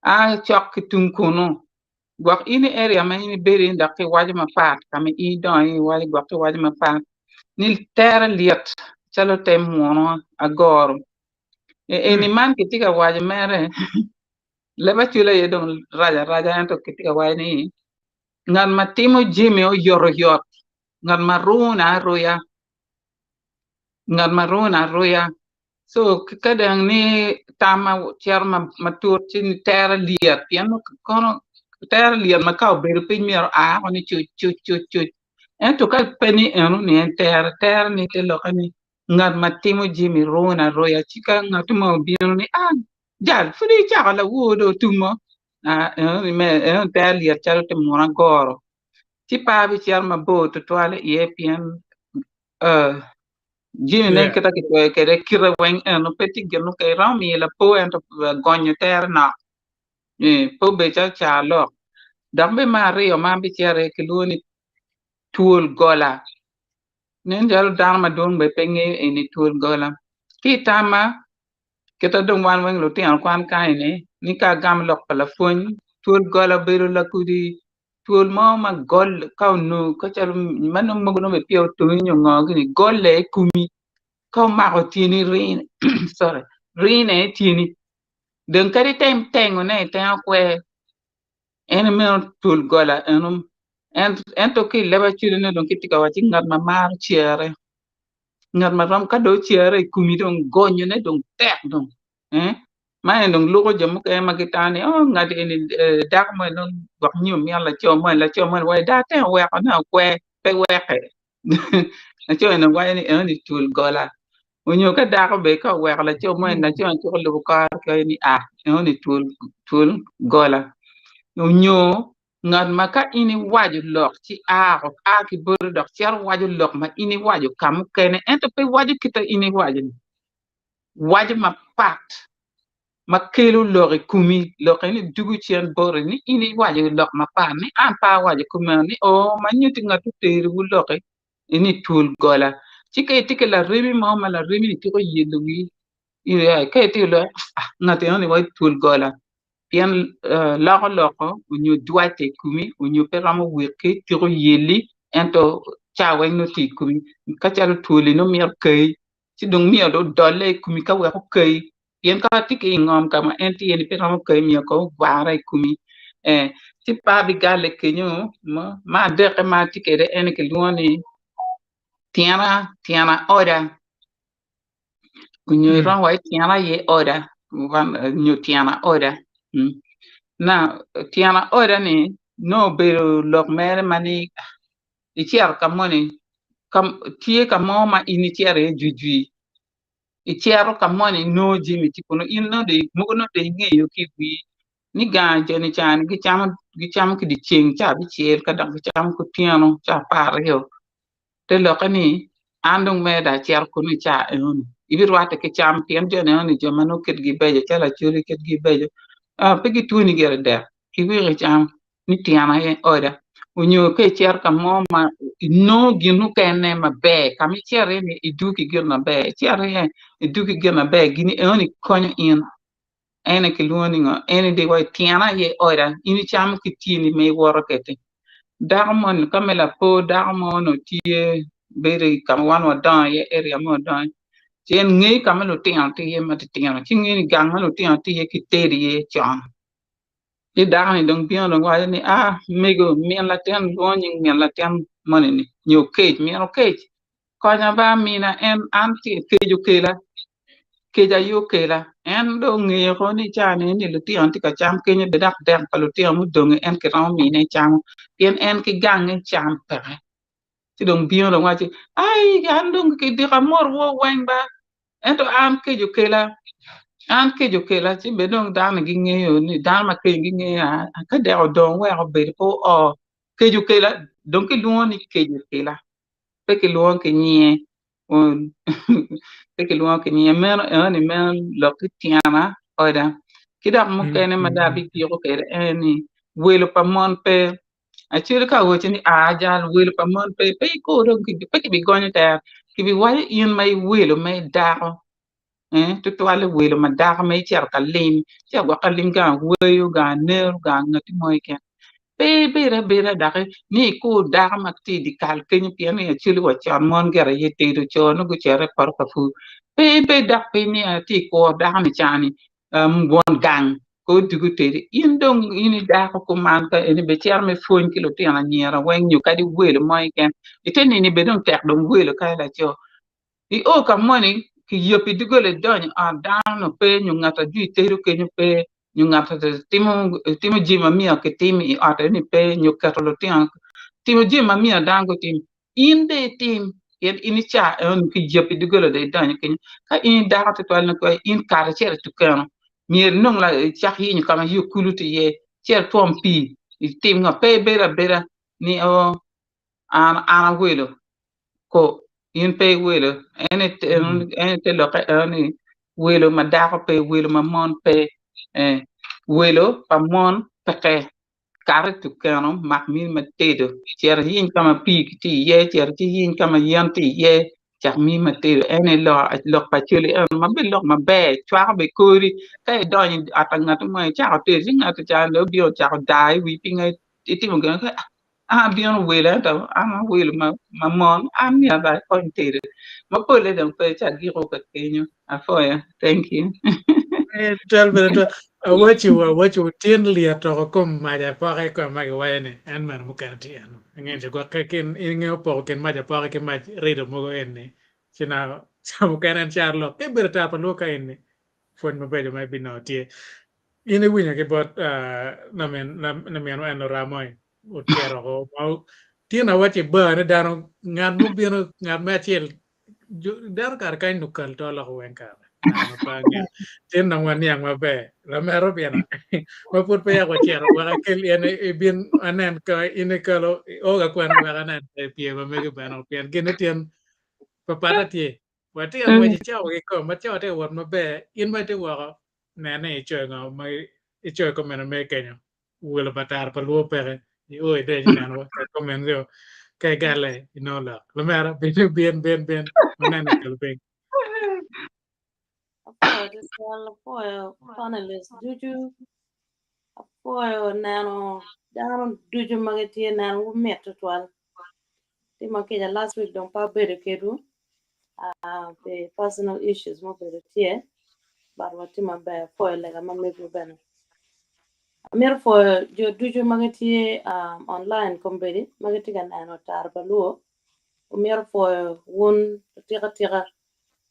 a cok ki tung kunu Gwok in i area ma in ibedo iye dok kiwaco mapat ka ma in idongo iye iwaco gwok kiwaco mapat ni tere lyet calo te muno agoro. Eni man kitye ka waco mere leb acula aye dong rac araca ento kitye ka waco ni ngat ma timo jami oyotoyot ngat ma rune aruya ngat ma rune aruya So ka dong ni tamma cito matut ci ni tere lyet pien kono tere lyet ma ka obedo piny myero oa woko ni cuc cuc cuc cuc ento ka pe ni eno ni en tere tere ni te lokke ni ngat ma timo jami rune aruya ci ka ngat mo obino ni a jal pud icako lawor dong otumo eno ni eno tere lyet calo te muno agoro ci pe abicito mabor tutwal iye pien Jami ne kita kitweyo kwede kite weng eno pe tye gin mukene iromo miyo lapor ento gonyo tere nok pe obedo calo car lok dok bene me aryo ma abicito iye kilwongo ni twol gola nen calo dano madwong bene pe ngeyo eni twol gola ki itama kita dong wan weng lutino kwan kany ni ni ka agamo lok pa lapwony twol gola obedo lakudi twol mo ma gol ka onongo ka calo ma nongo mogo nongo bene peya otongi nyo ngo gini golle i komi ka omako tyeni rine sorry rine i tyeni. Dong kadi item tengone itengo kwer, en meno twol gola eno. Ento ki i leb aculane dong kitye ka wacci ngat ma maro cere, ngat ma rom ka dong ocere i komi dong gonyone dong tek dong. Man eni dong luko jo mukene ma gitamo ni oh ngat eni dako moni nongo gwok nyo mito laco moni laco moni waci dong atemo wekone okwer pe weke laco eni dong waco ni enoni twol gola onyo ka dako bene ka oweko laco moni laco ni ciko lubo kore waco ni ah enoni twol twol gola onyo ngat ma ka in iwaco lok ci a a ki boti dok cito waco lok ma in iwaco ka mukene ento pe waco kit ma in iwaco-ni. Waco mapat ma kelo lok i komi, lok eni dugo cen boti ni in iwaco lok mapat ni an pe awaco kumeno ni oo ma nyutti ngat oteriwu loki ni twol gola. Ci ka itye ki laremi mo ma laremi ni twero yelo wii ka itye ka lok ngat enoni waci twol gola pien loko loko onyo dwace i komi onyo pe romo weki twero yeli ento ca weng nongo tye i komi ka calo twoli nongo mito kayi ci dong myero dong odolle i komi ka wek okayi pien ka tye ki i ngom ka ma en tye iye-ni pe romo kayi myero kong ogware i komi ee ci pe abigalle kenyo ma adekke ma atye kwede eni kilwongo ni tyena tyena oda nyo iromo waci tyena aye oda nyo tyena oda now tyena oda-ni nongo obedo lok mere ma ni icito ka moni tye ka mo ma in icito iye jwijwi icito ka moni inongo jami tye kunu in nongo dong mogo nongo dong ingeyo ki i wii ni gang joni cani gicamo gicamo ki dyeceng ca abicel ka dok gicamo kutyeno ca 12 te lokke ni an dong mere dong acito kunu i ca enoni ibirwatte ki cam pien joni enoni jo ma nongo kitgi beco calo Acholi kitgi beco pe gitwoni gire dek giweko icam. ni tyena aye oda onyo ka icito ka mo ma inongo gin mukene maber ka ma icito iye ni idwogo ki gin maber icito iye idwogo ki gin maber gini enoni konyo in en aye kilwongo ni ngo en aye wa tyena aye oda in icamo ki tyeni ma iwoto kwede dako moni ka me lapor dako mo onongo tye bedo ka ma wan wadongo iye area ma wadongo iye ci en ngeyo ka ma lutino tye iye matitino ci ngeyo ni gang ma lutino tye iye kitedo iye con. Ci dako-ni dong bino dong waco ni, 'A, mego, min latin, lwongo nying min latin moni-ni, nyo kec, min okec, konya ba mina, en an tye kec okela, kec aye okela. En dong ongeyo ko ni ca-ni ni lutino tye ka cam kenyo bene dok dek pa lutino mudonge en kiromo mine camo pien en ki gange cam peke. Ci dong bino dong waco ni, 'Ai, an dong kidiko amot-wu weng ba, Ento an kec okela, an kec okela, ci bene dong dano gingeyo ni dano ma kec gingeyo aa ka dek odong wek obed pe oo, kec okela dong kilwongo ni kec okela pe kilwongo ki nyinge pe kilwongo ki nyinge meno enoni meno lok ki tyena oda ki dok mukene ma dong abigiko kwede ene ni welo pa mon pe Actually ka owaco ni aa jal welo pa mon pe pe ikur dong pe kibigonyo tere kibiwaco in ma iwelo ma idako eh tutwalle welo ma dako ma icito ka lim icito gwok ka lim gang aweyo gang anero gang ngati mo keken pe ibed abeda doki ni ikur dako ma tye i dye kal kenyo pien ni actually wa con mon gire aye tedo co nongo gucito i poto ka pur pe ibed dok piny ni atye ka kuro dako ni cani won gang kor dugo tedi in dong in i dako kuman ka eni bene cito me pwony ki lutino anyira weng nyo kadi welo mo keken ite nini bene dong tek dong welo kadi laco io ka moni kiyebi dogola idonyo i ot dano nongo pe nyo ngat a jwi tedo kenyo pe nyo ngat a timo timo jami ma myero kitim i ot eni pe nyo keto lutino timo jami ma myero dano gutim In dong itim, pien in ica enoni ki jebi doggola dong idonyo kenyo. Ka in idako twatwal nongo kwer in kare icito i tukeno, myero inong icak yenyo ka ma yo kulu tye iye, icit itwom pii, itim ngo, pe ibed abeda ni oo an an awelo, ko in pe iwelo, en aye te lokke enoni welo ma dako pe, welo ma mon pe, ee welo pa mon peke. Kat i tukeno, mak mini ma tedo, cit iyeny ka ma pii tye iye, cit iyeny ka ma yen tye iye, cak mini ma tedo. En aye lok pa Acholi eno ma bedo lok maber, cwako bene kori. Ka idonyo i ot pa ngat mo icako tedo ci ngat ca dong obino ocako daa i wii pingo itimo gin ma an abino welo ento an awelo ma mon an myero dong akony tedo ma polle dong pe ci agiko ka kenyo apwoyo thank you. Eh, twal bene twal. Awaci wa awaci wa tin lyet oko kom mac apoka i kom ma giwaco ni en mene mukene tye eno. Angeyo ni gwokke kin ingeyo poko kin mac apoka ki mac rido mogo eni. Ci na ca mukene en caro lok. Ki bedo tar pa luo ka eni pwony mabeco ma ibinongo tye. In iwinyo ki bot lamin laminwa en Luramo-i ocito oko ma tin awaci bar ni dano ngat mubino ngat me acel dano kare kany nukal to loko weng kare ma pe angeyo tin dong waniang maber lamera obino ma pud peya wacito wek akel en ibin anen ka in ikalo o ka kwena wek anen ka ipye ma megi bene pien gin tyen papata tye watye ka ngwec i cawa kikom ma cawa tye ka wot maber in ma itye woko nen ni icoyo ngo ma icoyo comment me kenyo welo pa tara pa luo peke io ide ci neno wa ka comment yo ka igale inongo lok lamera bin bin bin bin waneno ikelo piny. Apwoyo tutwal, apwoyo panelist ducu, apwoyo neno dano ducu ma gitye neno wu mit tutwal. Timo kica last week dong pe abedo kedwu pi personal issues ma obedo tye but watye maber apwoyo lega ma megwu bene. Amito pwoyo jo ducu ma gitye online kombeddi ma gitye ka neno Tara pa Luo omito pwoyo wun atika tika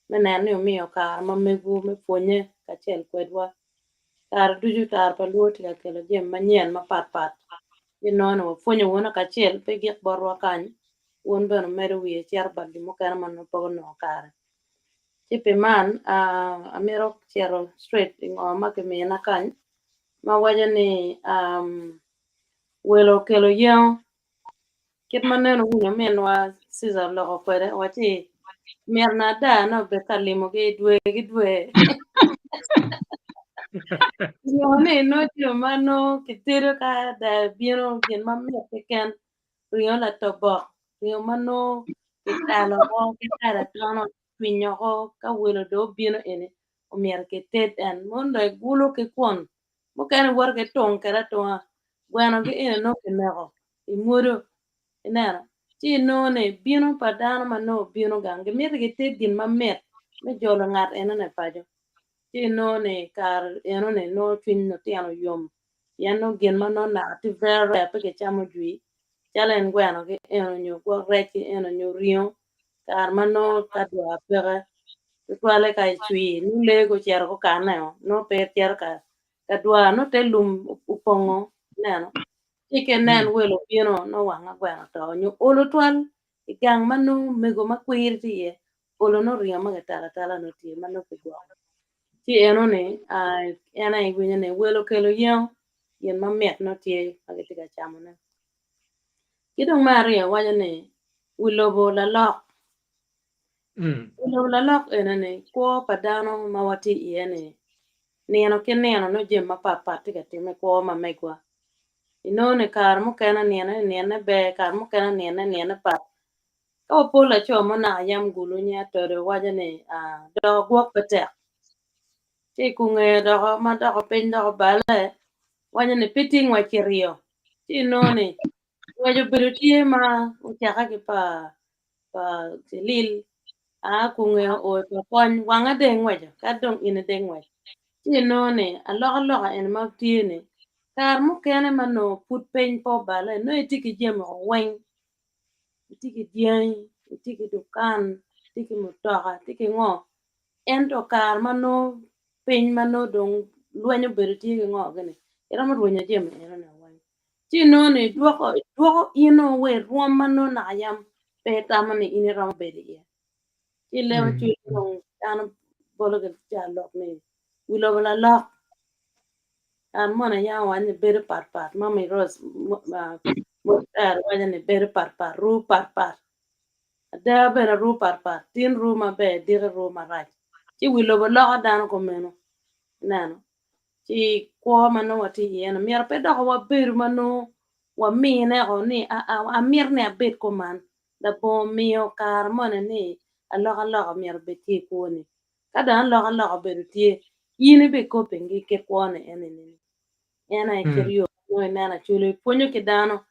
me neno ni wumiyo kare ma megwu me pwonye kacel kwedwa. Kare ducu Tara pa Luo tye ka kelo jami manyen mapat pat ci nongo ni wapwonyo wunu kacel pe gik botwa kany wun bene wumedo wiye cito bot jo mukene ma nongo pe gunongo kare. Ci pi man amito cito straight i ngo ma kimina kany ma waco ni welo okelo yengo Kit ma nene owinyo ominwa Caesar oloko kwede, owacci, Mitna ada ni obed ka limogi dwe ki dwe. Nyo ni nongo jami ma nongo kitedo ka ada bino gin mamit keken, ringo latobok, ringo ma nongo kitalo oko ki kado atono, twinyo oko ka welo dong obino eni omyero kited en. Mono dong igulo ki kwon, mukene woto ki tung kwede atunga, gwenogi eni nongo kineko imwodo ineno ci inongo ni bino pa dano ma nongo obino gang gimiti gited gin mamit me jolo ngat enoni paco ci inongo ni kare enoni nongo cwiny lutino yom pien nongo gin ma nongo naka tye very rare pe kicamo jwi calo en gweno ki eno nyo gwok rec ki eno nyo ringo kare ma nongo ka dwar peke tutwalle ka icwir nongo lee gucito gukane o nongo pe icito ka ka dwar nongo te lum opongo ineno ci ka inen welo obino nongo wanga gweno oto nyo olo twal i gang ma nongo mego ma kwiri tye iye olo nongo ringo ma kitalo atala nongo tye ma nongo kigwoko ci enoni en aye iwinyo ni welo okelo yengo gin mamit nongo tye ma gitye ka camone. Ki dong me aryo waco ni wi lobo lalok wi lobo lalok enoni kwo pa dano ma watye iye ni nino ki nino nongo jami mapatpat tye ka timme i kwo ma megwa. Inongo ni kare mukene nine nine ber, kare mukene nine nine pat. Ka wapol laco mo naka yam gulu nyinge Atodo waco ni doko gwok pe tek. Ci i kungeye doko ma doko piny dok obale waco ni pe tye ngwec kiryo. Ci inongo ni ngwec obedo tye ma ocakke ki pa pa Cilil aa kunge oo i pa Kony wanga dong ingweco kadi dong in ide ngwec ci inongo ni alokaloka eni ma tye ni kare mukene ma nongo pud piny pe obale nongo itye ki jami weng itye ki dyangi itye ki dukan itye ki mutoka itye ki ngo ento kare ma nongo piny ma nongo dong lweny obedo tye ki ngo gini iromo rwenyo jami enoni weng. Ci inongo ni dwoko dwoko in o wa i rwom ma nongo naka yam pe itamo ni in iromo bedo iye. Ci ilebo cwiny dong dano bolo ki ca lok ni wi lobo lalok an mono yam awaco ni bedo patpat mami Rose waco ni bedo patpat ru patpat ada bene ru patpat tin ru maber diki ru marac ci wi lobo loko dano kumeno ineno. Ci kwo ma nongo watye iye-ni myero pe dok wabedu ma nongo wamine-o ni amito ni abed kuman labongo miyo kare moni ni alokaloka myero obed tye i kwoni. Ka dong alokaloka obedo tye, in ibikoping ki kit kwoni eni-ni. En aye kit yo ma nongo ineno Acholi pwonyo ki dano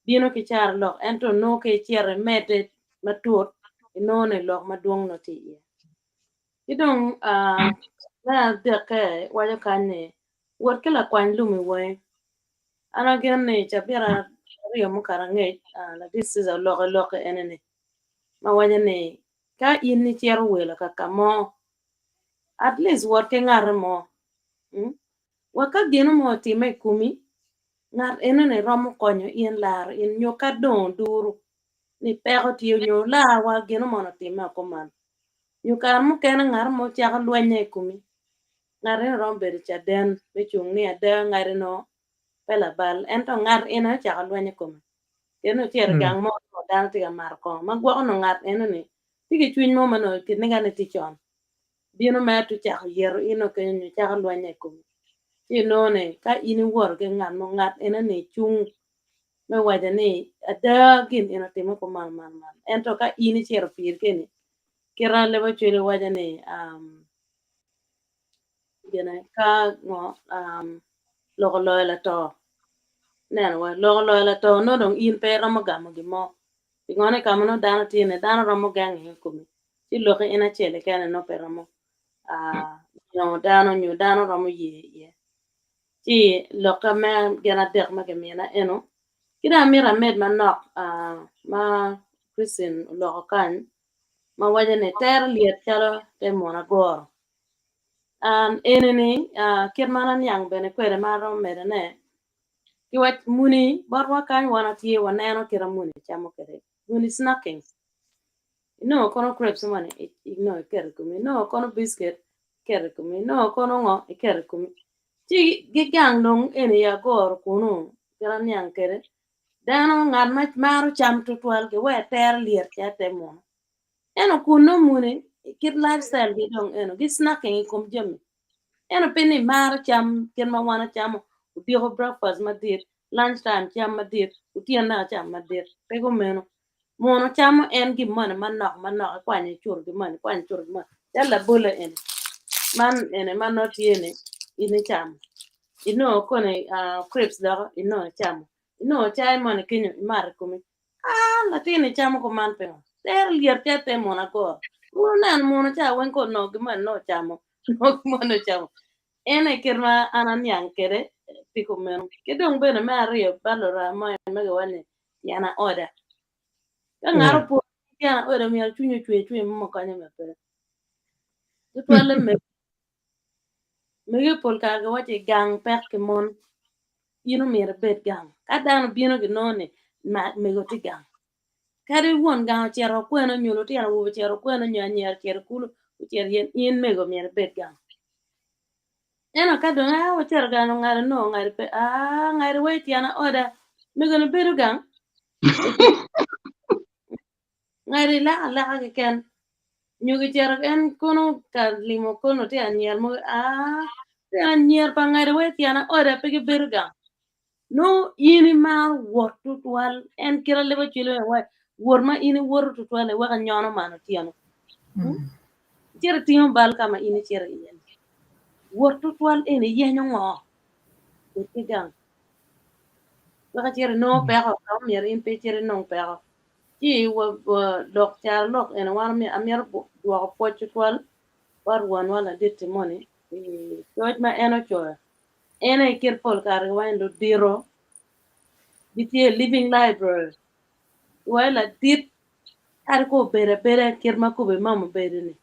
bino ki carolok ento nongo ka icito imedde matut inongo ni lok madwong nongo tye iye. Ki dong. Me adekke waco kany ni, Wot ki lakwany lum i wangi. An ageno ni cabit aryo mukato angec, ladit Caesar oloko i lokke ene-ni ma waco ni ka in icito welo ka ka mo, at least wot ki ngati mo. Wek ka gino mo otimme i komi, ngat enoni romo konyo in laro in nyo ka dong oduru ni peko tye nyo olarwa gino moni otimme kuman. Nyo kare mukene ngat mo cako lwenye i komi, ngat eno romo bedo caden me cung ni ada ngat eno pe labal ento ngat eno aye ocako lweny i kome. Pien nongo icito i gang mo nongo dano tye ka mato kongo ma gwoko nongo ngat eno-ni tye ki cwiny mo ma nongo kinigane tye con bino mere to cako yeto in nongo kenyo nyo cako lwenye i komi. Ci inongo ni ka in iwoto ki ngat mo ngat eno-ni cung me waco ni ada gin eni otimme kuman man man ento ka in icito piri keni kita leb Acholi waco ni gine ka ngo lok oloyo lato ineno wa lok oloyo lato nongo dong in pe iromo gamo gin mo pingo ni ka ma nongo dano tye ni dano romo genge i komi ci loki in acel keken nongo pe romo nyo dano nyo dano romo ye iye ci lokke me gin adek ma kimina eno ki dong amito amed manok ma Christine oloko kany ma waco ni tero lyet calo te munu agoro. Eni-ni kit ma an aniang bene kwede ma aromo medone ki wac muni botwa kany wan watye waneno kit ma muni camo kwede muni snacking inongo kono crepes moni inongo iketo i komi inongo kono biscuit iketo i komi inongo kono ngo iketo i komi ci gigang dong eni i agoro kunu kit aniang kwede Dano ngat ma maro cam tutwal giwee tero lyet ki ate munu. Ento kun nongo muni kit lifestyle gi dong eno gi snacking i kom jami. Ento pe ni maro cam kit ma wan wacamo odiko breakfast madit, lunch time cam madit, otyeno naka cam madit. Pe kumeno. Muno camo en gin moni manok manok ikwanyo icuto gin moni ikwanyo icuto gin moni calo labole eni man eni ma nongo tye ni in icamo inongo koni crips dok inongo icamo inongo cai moni kenyo imato ikomi aa latin-ni camo kuman pingo tero lyet calo te muno agoro wun wuneno muno ca weng ka onongo gin moni nongo ocamo nongo gin moni ocamo en aye kit ma an aniang kwede pi kumeno ki dong bene me aryo bal luranga mo ma giwaco ni tyena oda. Ka ngat opo ni tyena oda myero cwinye ocwer cwiny mo ma konye bene pe. Tutwalle mege mege pol kare giwaco ni gang pek ki mon in omyero ibed gang. Ka dano obino ginongo ni mego tye gang. Kadi won gang ocito kwene nyo lutino awobe ocito kwene nyo anyira ocito kulu ocito yen in mego myero ibed gang. Ento ka dong aa wacito gang ongado nongo ongado pe aa ngado wa ityena oda mego ni bedo gang ngado ilako alaka keken nyo gicito en kono ka limo kono tye anyira mogo aa tye anyira pa ngado wa ityena oda pe gibedo gang nongo in imaro wot tutwal en kite leb acwele wai wot ma in iwoto tutwal weko inyono man otyeno Icito itingo bal ka ma in icito iye ni. Wot tutwal eni iyenyo ngo? Bed ki gang. Wek icit inongo peko ka ma myero in pe icit inong peko. Ci lok carolok eni wan amito dwoko pwoc tutwal bot wonwa ladit-ti moni pi coc ma en ocoyo. En aye kit pol kare giwaco ni ludito gitye living library. Giwaco ladit Kadi ka obedo abeda kit ma kome mama obedo-ni,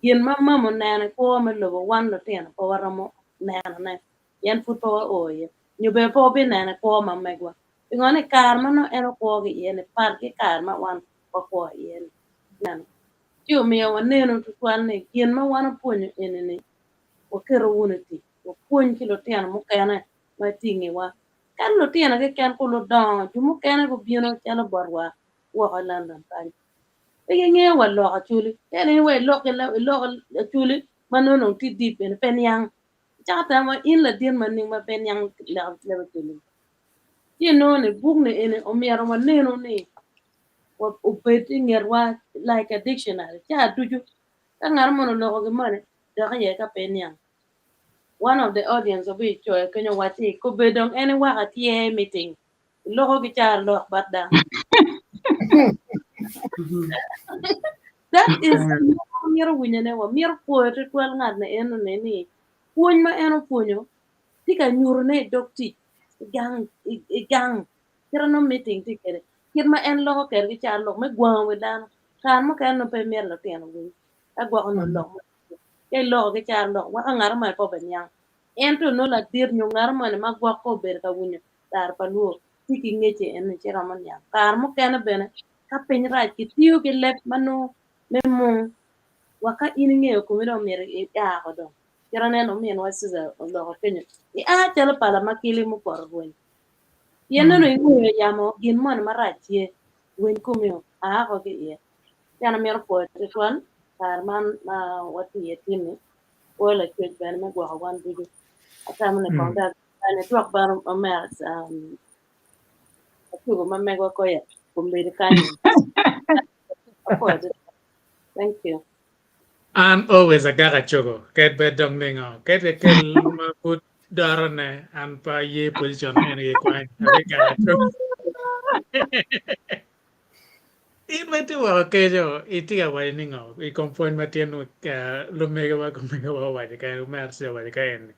gin ma mama oneno i kwo me lobo wan lutino pe waromo nenone pien pud pe wao iye, nyo bene pe wabineno i kwo ma megwa. Pingo ni kare ma nongo en okwo ki iye-ni pat ki kare ma wan wakwo iye-ni? Ineno? Ci omiyo wanenu tutwal ni gin ma wan wapwonyo eni-ni waketo wunu i tic, wapwony ki lutino mukene ma tye i ngewa. Kadi lutino keken kun ludongo, jo mukene gubino calo botwa woko i London kany. Pe gingeyo wa lok Acholi. Ento in wa ilok ilok Acholi ma nongo dong tye deep bene pe niang. Icako tamo wa in ladit ma nining ma pe niang leb Acholi. Ci inongo ni buk ni eni omyero wanenu ni obed i ngetwa like a dictionary ca ducu ka ngat moni oloko gin moni dok iye ka pe iniang. One of the audience obicoyo kenyo owacci kobed dong en iwaka tye i meeting iloko ki carolok bot dano. That is Wamito winyone, wamito pwoyo tutwal ngat na enoni ni pwony ma en opwonyo tye ka nyutone i dog tic i gang i gang kite nongo meeting tye kwede kit ma en loko kwede ki carolok me gwango wi dano kare mukene nongo pe imito lutino winy ka gwoko nongo lok mo ka iloko ki carolok weko ngat moni pe obiniang ento nongo ladit nyo ngat moni ma gwoko obedo ka winyo tar pa luo tye ki ngecce eni ci romo niang kare mukene bene ka piny rac kitiyo ki leb ma nongo me mung wa ka in ingeyo komi dong myero ia ko dong kit aneno ominwa Susan oloko kenyo ia calo pala ma kili mupoto rweny pien nongo ingeyo yamo gin moni marac tye rweny komi o aa ko ki iye ci an amito pwoyo tutwal kare man ma watye iye tin-ni pwoyo lacwec bene me gwoko wan ducu atamo ni kong dok bene dwok bene omera atugo ma megwa koya kombeddi kany apwoyo tutwal thank you An always agako acogo ked bed dong ningo ked kekel ma pud dorone an pe aye position eni kikwany abigako acogo in ma itye woko keco itye ka waco ni ngo i kom pwony ma tye lumegiwa ki omegiwa owaco kany omera tye ka waco ka eni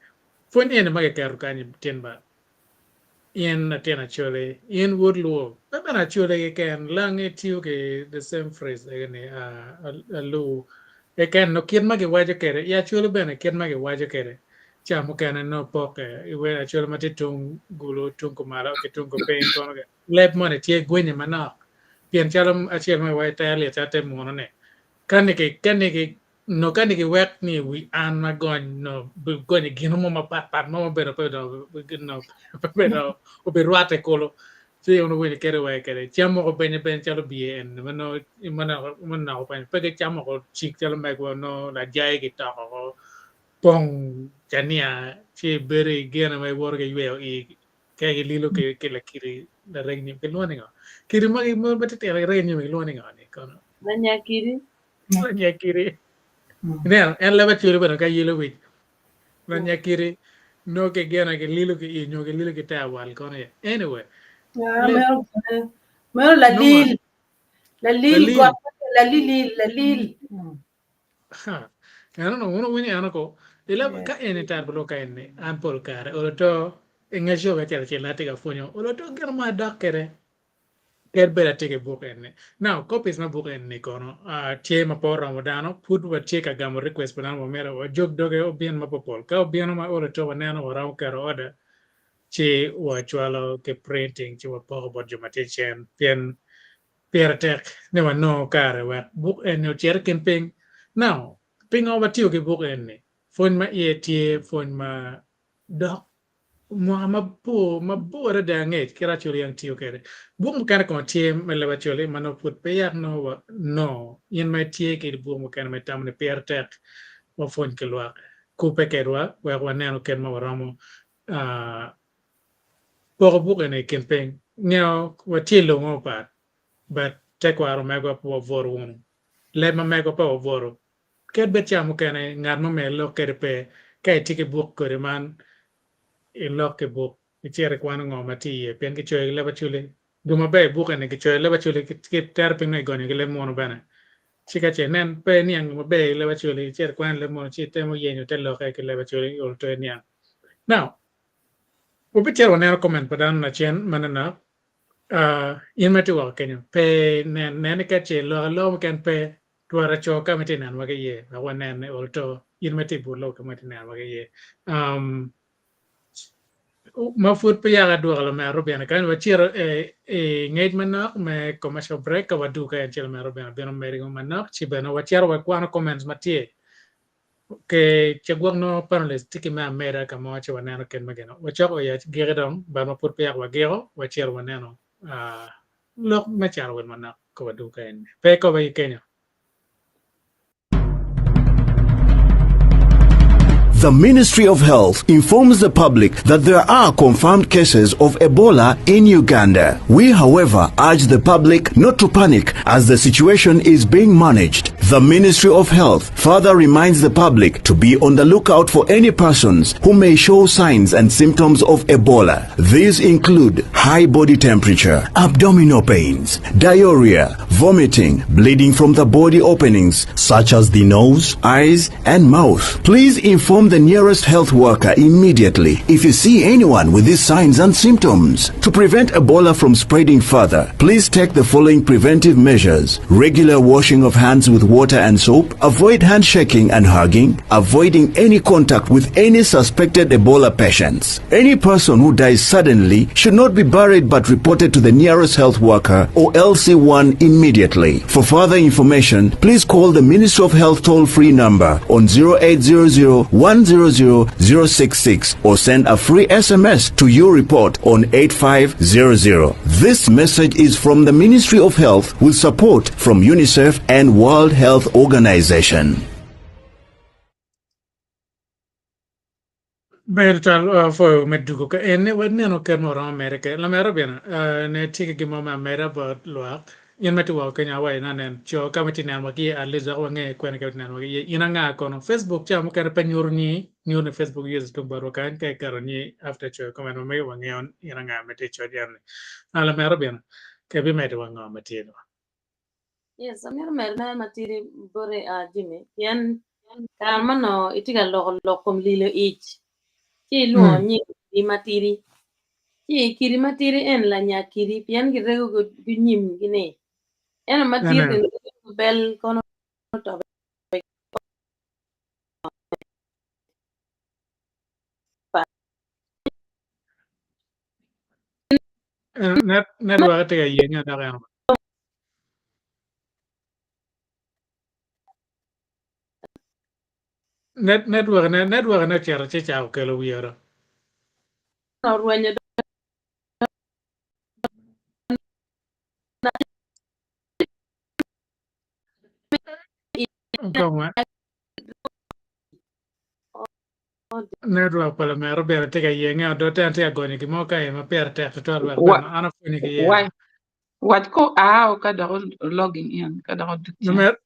pwony eni ma kiketo kany tin ba In latin Acholi, in wod Luo, pe bene Acholi keken, langi tiyo ki the same phrase egi ni aluu keken nyo kit ma giwaco kwede, i Acholi bene kit ma giwaco kwede ca mukene nongo poke i Acholi ma tye tung gulu tung kumalo ki tung kupiny kono leb moni tye gwenye manok pien calo acel ma kiwaco ter lyet calo te munu ni ka ni ki Nyo ka ni giwek ni wi an ma gony no gonyo gino mo mapat pat mo mabedo pe no pe bedo obirwatte kulu ci un wuwinyo kede wee kede cam moko benye bene calo biye en ma nongo ma noko kwenyo pe gicamo ko cik calo megwa nongo lajai gitoko ko pong cania ci bedo i gene ma iwoto ki yweyo i ka gililo ki ki lakidi lareg nyim kilwongo ni ngo kidi ma ma titino ireg nyim kilwongo ni ngo ni kono Lanyakidi. Lanyakiri. Ineno, en leb acwele bene ka yelo wic. Lanyakiri nongo ki gene gililo ki i nyo gililo ki te awal kono ye. Anyway. Ah, meno bene. Meno lalil. Lalil got lalilil lalil. Ha. Eno no wun wuwinyo eno ko. Ileb ka eni tar bulu ka eni an pol kare olo to i nge show acel acel atye ka pwonyo olo to gin mo adok kede. Kadi bed atye ki buk eni. Now, copies me buk eni kono tye ma pe oromo dano, pud watye ka gamo request pa dano wamito wajog doge obin mapopol. Ka obino ma olo to waneno waromo keto order ci wacwalo ki printing ci wapoko bot jo ma tye cen pien pire tek ni wanongo kare wek buk eni ocit i kin piny. Now, pingo watiyo ki buk eni? Pwony ma iye tye pwony ma dok Mwaka mabor, mabor adada angec kit Acholi yang tiyo kwede. Buk mukene kono tye me leb Acholi ma nongo pud peya nongo wa nongo. In ma itye ki buk mukene ma itamo ni pire tek wapwony ki lwak, kubbe kedwa wek wanenu kit ma waromo poko buk eni i kin piny. Ngeyo watye i lobo mo mapat but tekwaro megwa pe wabworo wunu. Leb ma megwa pe wabworo. Kadi bed ca mukene ngat mo myero ilok kwede pe, ka itye ki buk kodi man, ilok ki buk, icit ikwano ngo ma tye iye pien kicoyo ki leb Acholi. Gin maber i buk eni kicoyo i leb Acholi ki tero piny nongo igonyo ki leb munu bene. Ci ka ce inen pe iniang maber i leb Acholi, icit ikwano i leb munu ci itemo yenyo te lokke ki leb Acholi olo iniang. Now, wabicito waneno comment pa dano lacen manonok. In ma itye woko kenyo pe inen nen ni ka ce lok aloka mukene pe Twara co ka ma itye nenowa ki iye wek wanen ni olo to in ma itye i but lobo ka ma itye nenowa ki iye. Um, ma pud pe yaka adwoka lumera Rubina kany wacito i ngec manok me commercial break ka wadwogo ka en ci lumera Rubina bino medo ki manok ci bene wacito wakwano comments ma tye ke ce gwok nongo panelist tye ki me ameda ka mo ci waneno kit ma gino wacoko i agiki dong but ma pud pe yaka wagiko wacito waneno uh, Lok me caro wel manok ka wadwogo ka eni pe kobe ki kenyo. The Ministry of Health informs the public that there are confirmed cases of Ebola in Uganda. We, however, urge the public not to panic as the situation is being managed. The Ministry of Health further reminds the public to be on the lookout for any persons who may show signs and symptoms of Ebola. These include high body temperature, abdominal pains, diarrhea, vomiting, bleeding from the body openings such as the nose, eyes, and mouth. Please inform the nearest health worker immediately if you see anyone with these signs and symptoms. To prevent Ebola from spreading further, please take the following preventive measures. Regular washing of hands with water and soap, avoid handshaking and hugging, avoiding any contact with any suspected Ebola patients. Any person who dies suddenly should not be buried but reported to the nearest health worker or LC1 immediately. For further information, please call the Ministry of Health toll-free number on 0800 100 066 or send a free SMS to your report on 8500. This message is from the Ministry of Health with support from UNICEF and World Health Organization. Ber twal pwoyo me dugo ka en ni waneno ker ma oromo mere ke lamera bene ne tye ki gin mo me ameda bot lwak in ma tye woko kenya awaci ni anen co ka ma tye neno wa ki iye at least wek wange kwene ka tye neno wa ki iye in anga kono facebook ca mukene pe nyuto nyi nyuto ni facebook users tung botwa kany ka iketo nyi after coyo comment ma megi wangeyo in anga ma tye coc eno ni lamera bene ke bimedo wa ngo ma tye do. Yes, amito medo mere matidi bote uh, Jimmy, pien kare ma onongo itye ka loko lok kom lilo ic, ci ilwongo Mm. nying kidi matidi. Ci kidi matidi en lanya kidi pien girego gunyimgi ni. Ento madit Amen. ni girego bel kono otobe. Net network tye ka yenge dok en. Net network ne network ne ocito ci ca okelo wiye do. Orwenyo Koma. Network pa lamero bene tye ka yenge odo te en tye ka gonyo gin mo ka ma pire tek tutwal wek bene an apwonye ki iye. Wac ko ao ka dok logging in ka dok odug cen. Lamer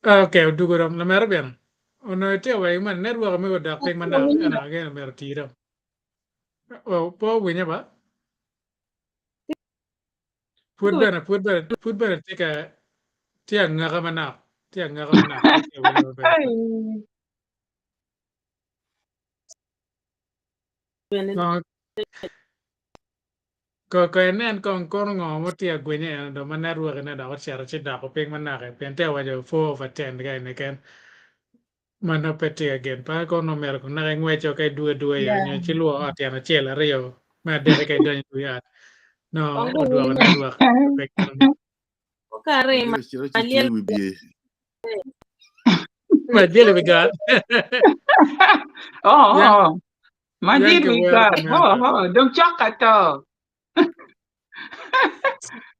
okay odugo dong lamero bene onongo itye ka waco man network mego odok piny manok ento ageno myero oti dong. Oh, pe owinye ba? Pud bene pud bene pud bene tye ka tye angaka manok tye angaka manok pe tye ka winye maber. Ko inen kong kono ngo ma tye agwinye eno dong ma network ne dok ocito ci doko piny manok-ki pien tye ka waco 4 over 10 ka eni keken ma nongo pe tye ka gen pe kono omyero kong naka ingweco ka idwogo adwoga iye nyo ci lwo ot tyen acel aryo me adek-ki ka idonyo i ot nongo odwoko network pe kene. Malyel i wi got. Oh, oh. Malyel i wi got. Oh, oh. Dong cok ka to.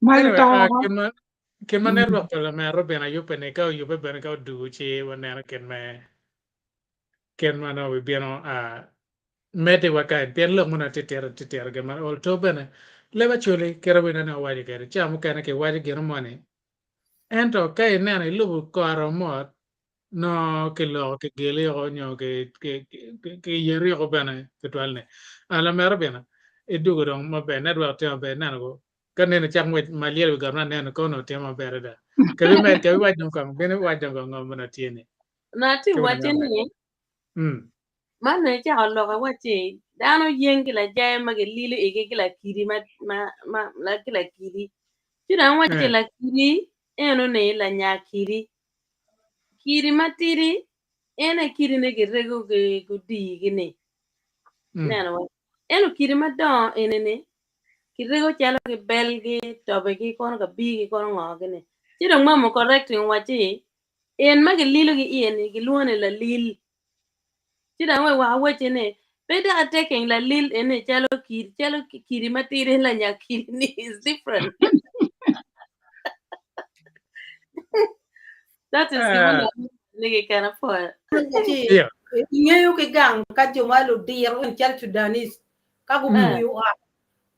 Malo Anyway, to. kit ma kit ma network pa lamera Robin ayubbe ni ka oyubbe bene ka odugu ci waneno kit me kit ma nongo wibino medde wa kany pien lok mono atye tito atye tito gin ma ol to bene leb acholi kit ma winyo ni owaco kwede ca mukene kiwaco gino moni ento ka ineno ilubo kore mot nongo kiloko kigeliko nyo kiyeriko bene tutwal ni lamera bene idwogo dong maber network tye maber ineno ko ka nene cak ngwec ma lyel wi got ma aneno ka onongo tye maber adada kabi med kabi wac dong kong bino wac dong kong ngo ma onongo tye ni Na atye wacce ni Man nongo icako lok iwacci dano yeng ki lajayo ma gililo igi ki lakidi ma ma ma ma ki lakidi. Ci dong awacci lakidi eno-ni lanya kidi. Kidi matidi en aye kidine girego ki gudigi-ni. Ineno wa? Ento kidi madongo eni-ni kirego calo ki belgi, tobigi, kono kabigi, kono ngo-gi-ni. Ci dong mama correcting owacci en ma gililogi iye-ni gilwongo ni lalil. Ci dong wek awacci ni pe dok ateking lalil eni calo kidi calo kidi matidi lanya kidi ni is different. That is gin ni keken apwoyo. Ci ingeyo ki gang ka jo ma ludiro en calo Sudanese ka gupuyo ot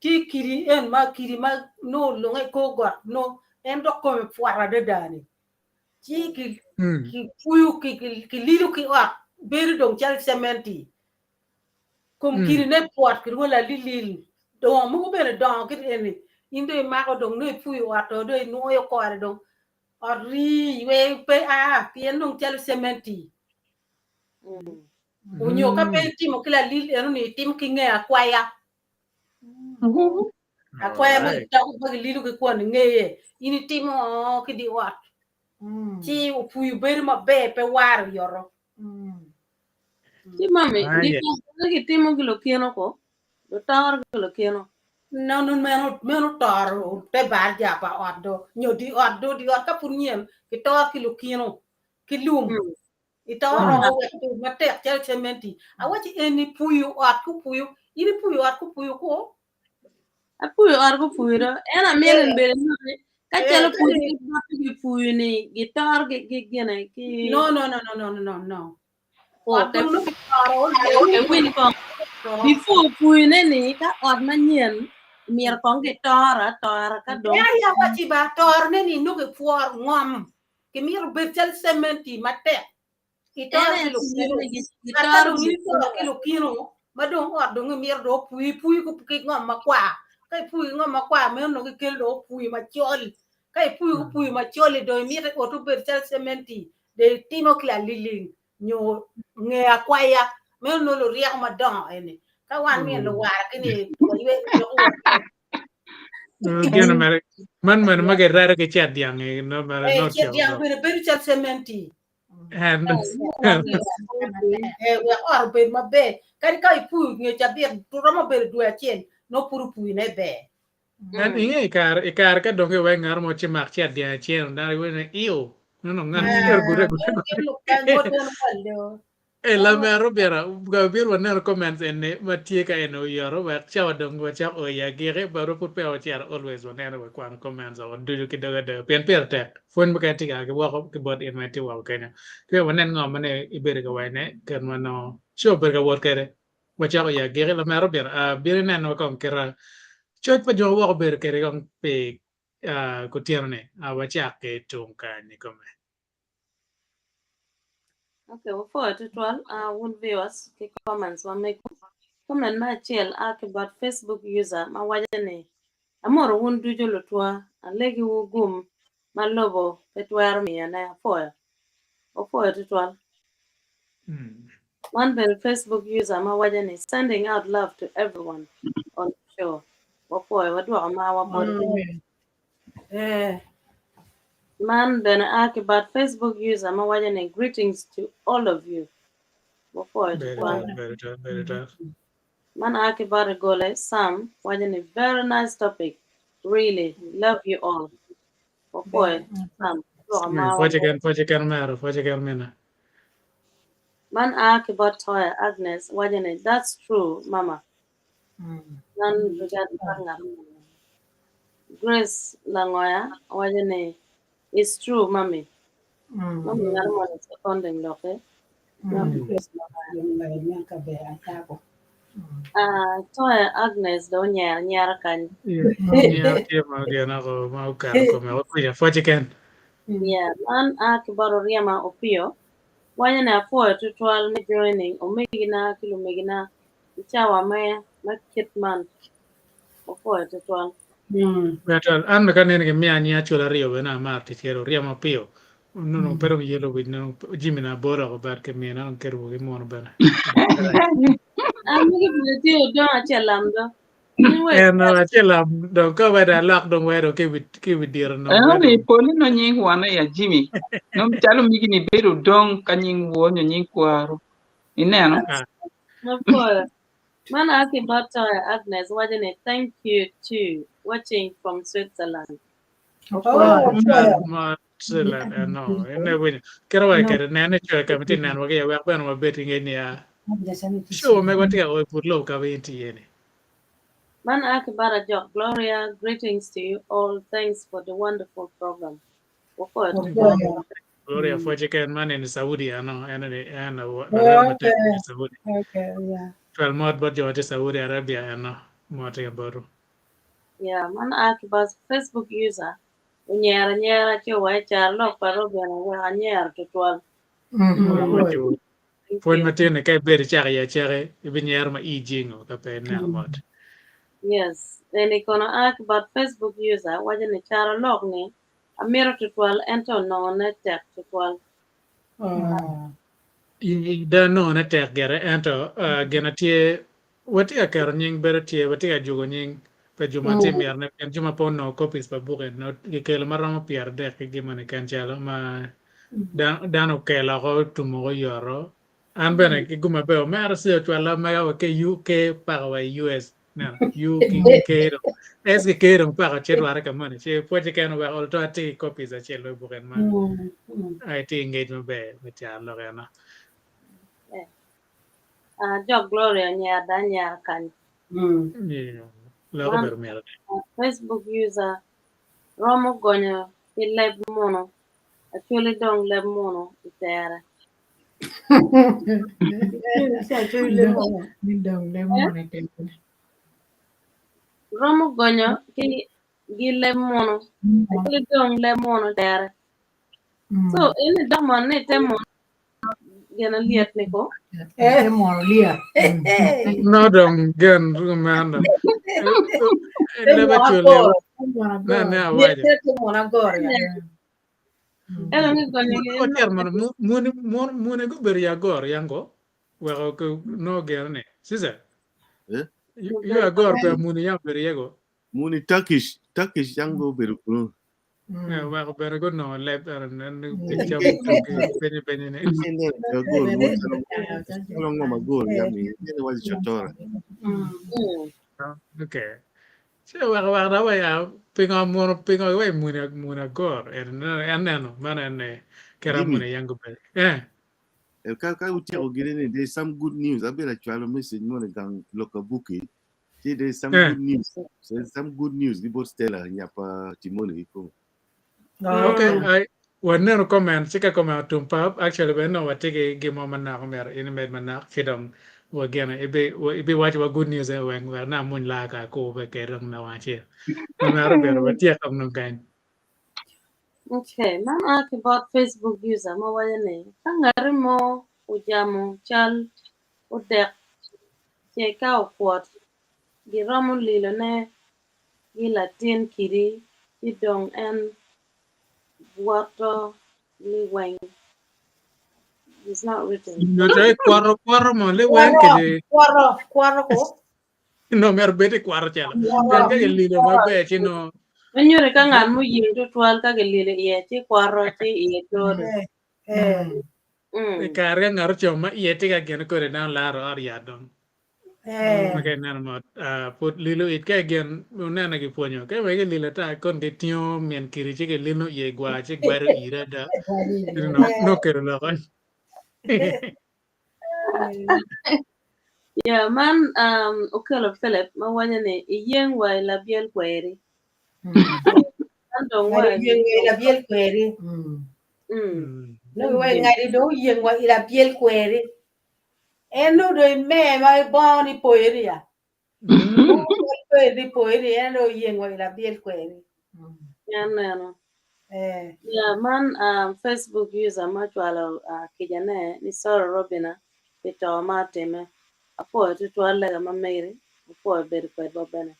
tye kidi en ma kidi ma nongo olunge i kor got nongo en dok kome pwot adada ni ci kipuyo kililo ki ot bedo dong calo cementi kom kidine pwot kilwongo lalilil dongo mogo bene dongo kit eni in dong imako dong nongo ipuyo ot dong inwoyo kore dong. Ot rii yweyo pe a pien dong calo cementi. Onyo ka pe itimo ki lalil eno ni itimo ki nge akwaya. Akwaya ma gitoko ma gililo ki kwon ngeye in itimo ki di ot. Ci opuyu bedo maber pe waro yoto. Ci mami, gitoko gitimo ki lukino ko, lutoro ki lukino. No, no, meno, meno toro te bar ja pa ot do, nyo di ot do, di ot ka pud nyen, kitoro ki lukino, ki lum. Itoro wek obed matek calo cementi. Awaci eni puyu ot kupuyu, in ipuyu ot kupuyu ku? Apuyu ot kupuyu do. En amito ni bedo ni ka calo puyu ki gipuyu ni gitoro ki gine ki. No, no, no, no, no, no, no. Ot dong nongo kitoro. Ewiny kong. Before puyune ni ka ot manyen myero kong gitoro atora ka dong. Ya ya waci ba torone ni nongo ipworo ngom kimito bed cal cementi matek itoro ki lukino ka dong itoro ki lukino ma dong ot dong imito dong opuyi ipuyi ki ngom makwar ka ipuyi ki ngom makwar meno nongo ikelo dong opuyi macol ka ipuyi ki opuyi macol-li dong imito ot obed cal cementi dong itimo ki laliling nyo nge akwaya meno nongo luryeko madongo eni ka wan myero luwara ki ni waywe Gin mere man meno ma girado ki cet dyang no mere Eh, no cet tyeko dyang lok. bene bedo cal cementi. En Eh, wek ot obed maber. Kadi ka ipuyo nge cabit, romo bedo dwe acel, nongo pud opuyone ber. En inge i kare i kare ka dong iwek ngat mo ci mak cet dyang iceno dano iwaco ni iyo nongo ngat Eh, gure meno gure gin lukany bot dano pol do. Ee lamera obira ga bino waneno comments eni ma tye ka eni oyoto wek cawa dong wacak o i agiki but wa pud peya wacito always waneno wa kwano comments o ducu ki doge adoga pien pire tek pwony mukene tye ka ki woko ki bot in ma itye woko kenyo ki wek wanen ngo ma nongo ibedo ka wacone kit ma nongo show obedo ka wot kwede wacako i agiki lamera obira ah bino inenwa kong kita coc pa jo ma woko obedo kwede kong pi ah kutyeno ni ah wacak ki tung kany i kome. Okay, wapwoyo tutwal uh, wun viewers ki comments ma mego. Comment me acel a ki bot Facebook user ma waco ni amoto wun ducu lutwa, alegiwu gum ma lobo pe twero miyone. Apwoyo. Wapwoyo tutwal. Man bene Facebook user ma waco ni sending out love to everyone on the show. Wapwoyo, wadwoko marwa boti. Eh. Man bene a ki bot Facebook user ma waco ni greetings to all of you. Wapwoyo Bedo tutwal. tek, bedo tek, bedo tek. Man a ki bot Igole Sam waco ni very nice topic. Really love you all. Wapwoyo Sam. Dwoko marwa Pwoce boti. ken, pwoce ken omera, pwoce ken omina. Man a ki bot Toya Agnes waco ni that's true mama. Man regard mar ngat moni. Grace Langoya owaco ni it's true mami. Mami ngat moni seconding lokke. Grace Langoya. Ah, Toya Agnes dong onyero anyera kany. Nyero tye ma gin oko ma okato kome woko pwoce ken. Yeah, man a ki bot Oryema Opio. Waco ni apwoyo tutwal me joining omegina ki lumegina i cawa me me kit man. Wapwoyo tutwal. Ber twal. An bene ka aneno gimiya anyiya acol aryo bene amaro tic kwede oryemo piyo. Nongo pe dong yelo wic nongo jami na abolo oko but kimina dong keto wa ki munu bene. An magi bene tye odong acel lam do. In wek En acel lam dong ka wede alok dong wedo ki wi ki wi diro nong Eno wedo. ni poli no nying wane ya Jimmy. No calo migi ni bedo odong ka nying wuo nyo nying kwaru. Ineno? Ah. Mapwoyo. Man a ki bot Toya Agnes waco ni thank you too watching from Switzerland. Oh, Ma Switzerland eno. Ene winyo. Kero wa kede nene coyo ka miti neno wa ki wek bene wabed ki ngec ni a. Sure me watye ka o i but lobo ka ma in tye iye ni. Man a ki bot Ajok Gloria greetings to you all thanks for the wonderful program. Wapwoyo tutwal. Gloria pwoce ken man eni Saudi ano en eni en larem matek i Saudi. Okay, yeah. Twal mot bot jo ma tye Saudi Arabia eno mot tye botu. Yeah, man a ki bot Facebook user onyero anyera ci owaco caro lok pa Robin oweko anyero tutwal. Waco Thank pwony you. matin ni ka ibedo icako i acaki ibinyero ma ii jingo ka pe ineno mot. Yes, eni kono a ki bot Facebook user waco ni caro lok ni. Amito tutwal ento nongone tek tutwal. Da nongone tek gire ento gin atye watye ka keto nying bedo tye watye ka jugo nying pa jo ma tye mito ne pien jo ma pe onongo copies pa buk eni nongo kikelo ma romo 30 ki gin moni keken calo ma dano okelo oko otumo oko oyoto An bene ki gum maber omera ci ocwala mega wa ki UK paka wa i US neno U ki K dong S ki K dong paka ci rwate ka moni ci pwocce keken oweko ol to atye ki copies acel me buk en ma ai tye ki ngec maber me caro lok eno. Ah, Jok Gloria onyera da anyera kany. Yeah, lok Man obedo mit adada. Facebook user romo gonyo ki leb munu Acholi dong leb munu i tere. Romo gonyo ki gi leb munu Acholi dong leb munu tere. So in idok mono ni ite munu gin alyet ni ko? Te munu lyet. No dong gen meno. Leb Acholi ne ne awaco. Te munu agor ya. Ento ni gonyo gi Ocer mono muni muni gubedo i agor yango weko no geno ni Caesar. Eh? Yo agor pe muni yam obedo iye go. Muni Turkish, Turkish yango obedo kunu. Weko bene gunongo leb ecam penye penye ni. Agor calo ngom agor yam ni nene waco cotora. Okay. Ci oweko wek dok wa ya pingo muno pingo iwe muni muni agor en en neno meno en ni kera Jimmy. muni yang gubed eh Eh, Ka ka utyeko gine ni there is some good news. Abedo acwalo message mo ni gang Lokabuki. Ci there is some Eh. good news. There is some good news gi bot Stella nya pa Timoni kikome. Okay, I waneno comment ci ka comment otum pap actually bene nongo watye ki gin mo manok omyero in imed manok ci dong wagene ibi ibiwaco wa good news eni weng wek nang muny laa ka akur be kede dong lawang acel omyero obedo watyek kong dong kany. Okay, man a ki bot Facebook user ma waco ni ka ngati mo ojamo cal odek ce ka okwot giromo lilone gi latin kidi ci dong en bwoto liweng. It's not written. Nyo to ikwoto kwoto mo liweng kede Kwoto, kwoto ko. no myero bed ikwoto celo. Pien ka gililo maber ci no Manyuto ka ngat muying tutwal ka gililo iye ci kwoto ci iye code. Eh, I kare ka ngat ocamo ma iye tye ka gine kode dano laro ot yat dong. Eh. Ma ka ineno mot, ah, pud lilo it ka gin unene gipwonyo. Ka wek gililo ata kon gitingo min kidi ci gilino iye gwar ci gwedo ire ada. No, no kelo loko. Yeah, man um, okelo Philip ma waco ni iyeng wa i labyel kweri. Man dong wa Ngadi oyeng wa i labyel kweri. Nongo wa ngadi dong oyeng wa i labyel kweri. En nongo dong imer ma ibongo ni poyo ni ya. Poyo ni poyo ni en dong oyeng wa i labyel kweri. En neno. Eh. Yeah, man um, Facebook user ma ocwalo uh, kicane ni sorry Robina pi to ma otime. Apwoyo tutwal lega ma meri, apwoyo bedo kwedwa bene.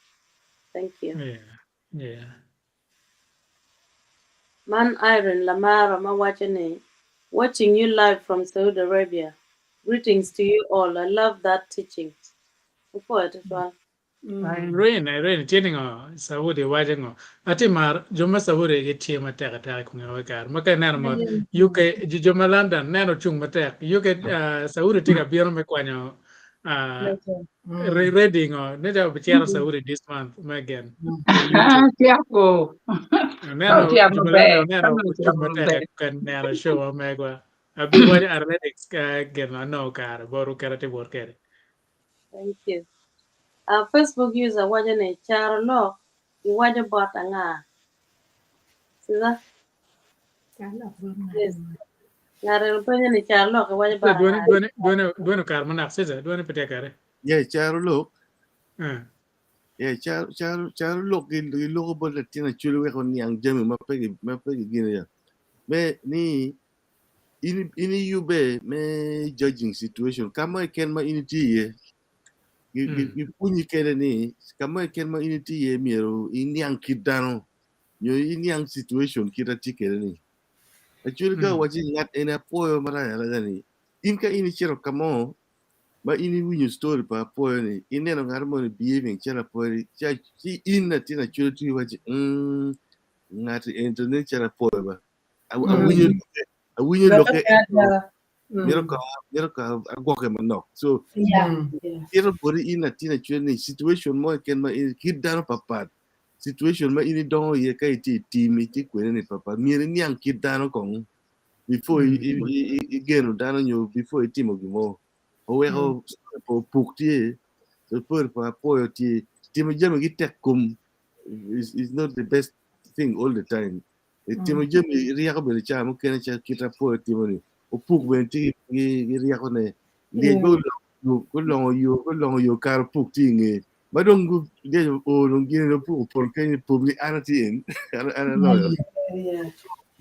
Thank you. Yeah, yeah. Man Irene Lamaro ma waco ni watching you live from Saudi Arabia. Greetings to you all. I love that teaching. Apwoyo tutwal. Irene, Irene, tye ni ngo Saudi waco ngo? Atye mar jo ma Saudi gitye matek ateka i kom ngewa kare. Ma ka ineno mot UK, jo jo ma London neno ocung matek. UK, uh, Saudi tye ka bino me kwanyo uh, re- ready ngo. Ne ca obicito Saudi this month me again. Ah, Tyeko. Neno Otyeko jo ma maber. London neno Otyeko ocung matek maber. ka neno show wa megwa. Abi waco athletics ka gin anongo kare bot keta tye wot kede. Thank you. Uh, Facebook user waco ni caro lok iwaco bot anga? Siza? Yes. Ngat eno penyo ni caro lok iwaco bot Dwone anga? dwone dwone dwone kare manok Siza dwone pe tye kare. Yeah, caro lok. Eh. Yeah, caro caro caro lok gi giloko bot latin acwali wek oniang jami ma pe gi ma pe gigino ya. Me ni in in iyubbe me judging situation ka mo keken ma in itye iye. Gi gi gipwonyi kede ni ka mo keken ma in itye iye myero iniang kit dano. nyo iniang situation kit a tye kwede ni. Actually ka owaci ngat eni apwoyo marac araca ni, in ka in icito ka mo ma in iwinyo story pa apwoyo ni, ineno ngat moni behaving calo apwoyo ni, ci in latin actually tye iwaci mm, ngat eni to nen calo apwoyo ba. Awinyo lokke, awinyo lokke mito ka mito ka agwoke manok. So tito boti in latin actually ni situation mo keken ma in kit dano papat situation ma in idongo iye ka itye i tim itye kwede ni papat myero iniang kit dano kong before igeno dano nyo before itimo gin mo. Oweko pa opuk tye, story pa apwoyo tye, timo jami ki tek kom is not the best thing all the time. Timo jami ryeko bene ca mukene ca kit apwoyo timo ni opuk bene tye ki ryeko ne lyec be gulongo yo gulongo yo kare opuk tye inge ma dong lyec oo dong gin opuk opol kenyo pum ni an atye en an aloyo.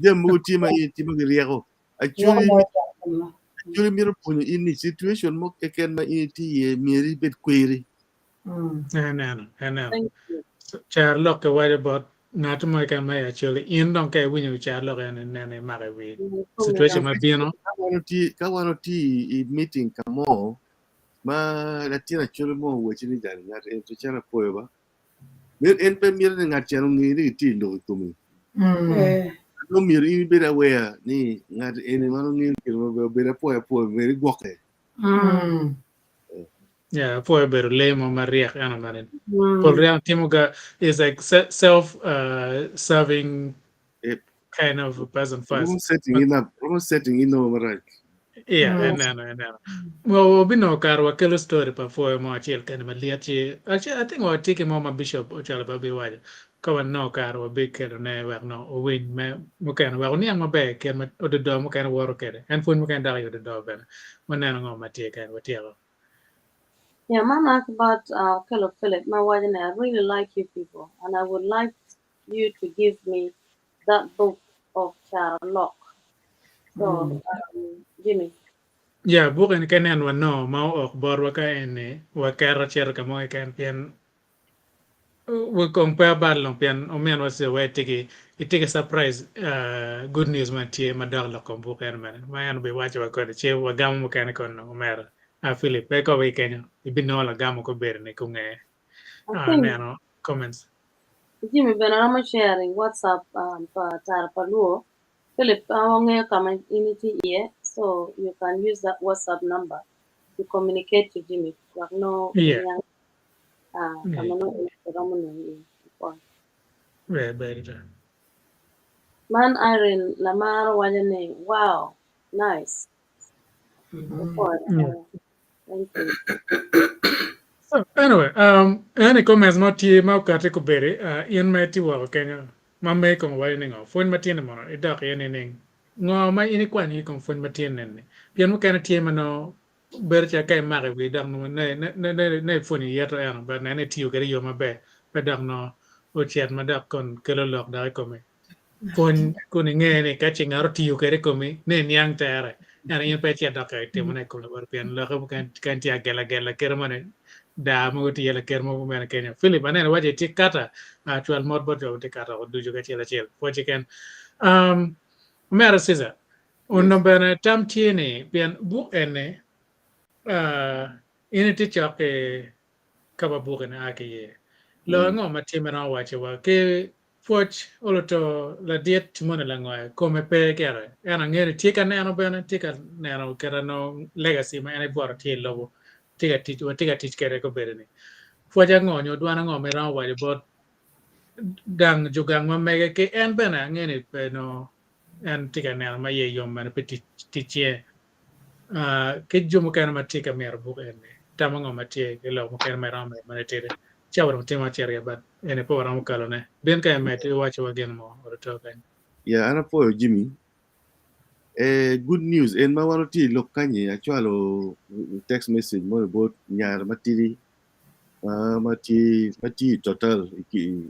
Jami mogo tye ma in itimo ki ryeko actually actually mito pwonyo in ni situation mo keken ma in itye iye myero ibed kweri. Eneno, eneno. Car lok ki waco bot ngat mo keken ma i Acholi, in dong ka iwinyo car lok eni neno imako i wi situation ma bino. Ka wan otye i meeting ka mo ma latin Acholi mo owacci ni jang ngat eni to calo apwoyo ba, en pe mito ni ngat ca onge ni kitye i lok i kome. Nongo myero in ibed aware ni ngat eni ma nongo ngeyo kite maber obedo apwoyo apwoyo myero igwokke. Yeah, apwoyo obedo lee mo maryek eno mene. Pol ryeko timo ga is like self serving kind of a person first. Romo setting in up, romo setting in over marac. Yeah, eneno, eneno. Well, wabinongo kare wakelo story pa apwoyo mo acel kene malyet ci actually I think watye ki mo ma Bishop ocwalo pe obiwaco. Ka wanongo kare wabikelone wek nongo owiny me mukene wek oniang maber kit ma ododo mukene woto kwede. En pwony mukene dok i ododo bene. Waneno ngo ma tye kene watyeko. Yeah, man asked about Okello Philip ma waco ni I really like you people and I would like you to give me that book of Carolok. So, Jimmy. Yeah, buk eni ka inen wanongo ma ook botwa ka eni waketo cito ka mo keken pien wi kong pe abalo long pien ominwa ce wa itye ki itye ki surprise good news ma tye madok lok kom buk eni bene ma en obiwaco wa kwede ci wagamo mukene kono omera. Philip pe ikobo ki kenyo ibinongo lagamo kobedo ni kungeye. Aneno comments. Jimmy bene romo sharing WhatsApp pa Tara pa Luo. Philip an wangeyo ka ma in itye iye so you can use that WhatsApp number to communicate to Jimmy wek nongo oniang ka ma nongo in iromo nongo iye kony. Ber ber ita. Man Irene Lamaro waco ni wow nice. Thank you. So anyway, any comments mo tye ma okati kobedi in ma itye woko kenyo ma me kong waco ni ngo pwony ma tye ni mono idok iye nining? Ngo ma in ikwanyo ki i kom pwony ma tye neni? Pien mukene tye ma nongo bedo calo ka imako i wi dok nongo ne ipwonyo iyeto eno but nene itiyo kwede i yo maber pe dok nongo ocit ma dok kon kelo lok dok i komi. Pwony kun inge ni ka ce ngat otiyo kwede i komi ne iniang tere ento in pe icit dok ka itimone i kom lawoti pien lokke mukene kany tye agelagela kite moni daa mogo tye iye laker mogo mene kenyo. Philip aneno iwaco itye kata cwal mot bot jo matye kata woko ducu kacel acel pwoc keken. Omera Caesar onongo bene tam tye ni pien buk eni in itye cok ki ka ma buk eni a ki iye lok ango ma tye ma romo waco wa ki Pwoc oluto ladit Timone Langoya kome pe gire. En angeyo ni tye ka neno bene, tye ka neno kite nongo legacy ma en ebwoto tye i lobo, tye ka tic, watye ka tic kwede kobedo ni. Pwoc ango nyo dwan ango ma iromo waco bot gang jo gang ma mege ki en bene angeyo ni pe nongo en tye ka neno ma iye yom bene pi tic ticce. Ki jo mukene ma tye ka mito buk eni, tam ango ma tye ki lok mukene ma iromo medo ma titidi? Cawa dong tye ma ocito iye but eni pe waromo kalone. Bin ka imed iwaco wa gin mo oruto kany. Ya an apwoyo Jimmy. Eh, good news en ma wan watye i lok kanyi acwalo text message moni bot nyara matidi ma tye ma tye i Total i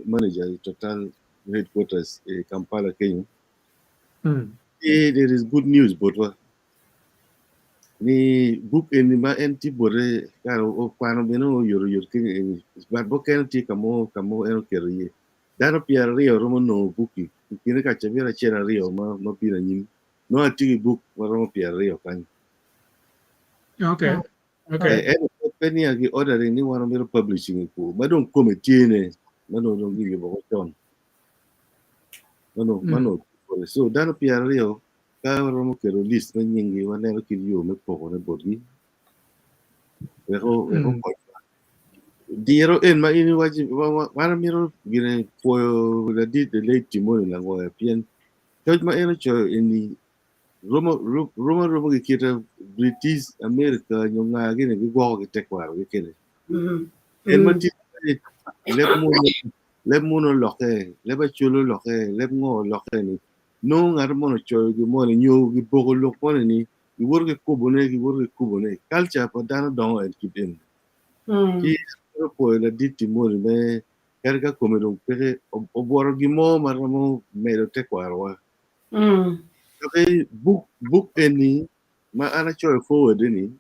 manager i Total headquarters i Kampala kenyo. Eh, there is good news botwa. Ni buk eni ma en tye bote kare okwano bene oyotoyot kenyo eni but mukene tye ka mo ka mo en oketo iye. Dano 20 romo nongo buk-ki i kine ka cabit acel aryo ma bino anyim. Nongo atye ki buk ma romo 20 kany. Okay. Okay. Ento pe niya ki ordering ni wan wamito publishing i kwo ma dong kome tye ne ma dong dong giyubo woko con. Ma dong ma dong so dano 20 ka waromo keto list me nyinggi waneno kit yo me pokone botgi wek wek okonywa. Diro en ma in iwaci wan wamito gine pwoyo ladit the late Timoni Langoya pien coc ma en ocoyo eni romo rom aroma ki kite British, America nyo nga gini gigwoko ki tekwarogi kede. En ma tye leb munu leb munu olokke, leb Acholi olokke, leb ngo olokke ni nongo ngat moni ocoyo gin moni nyo giboko lok moni ni giwoto ki kubone giwoto ki kubone culture pa dano dongo en kit eni. Ci amito pwoyo ladit Timoti me kadi ka kome dong peke obwoto gin mo ma romo medo tekwarowa. Doki buk buk eni ma an acoyo forward eni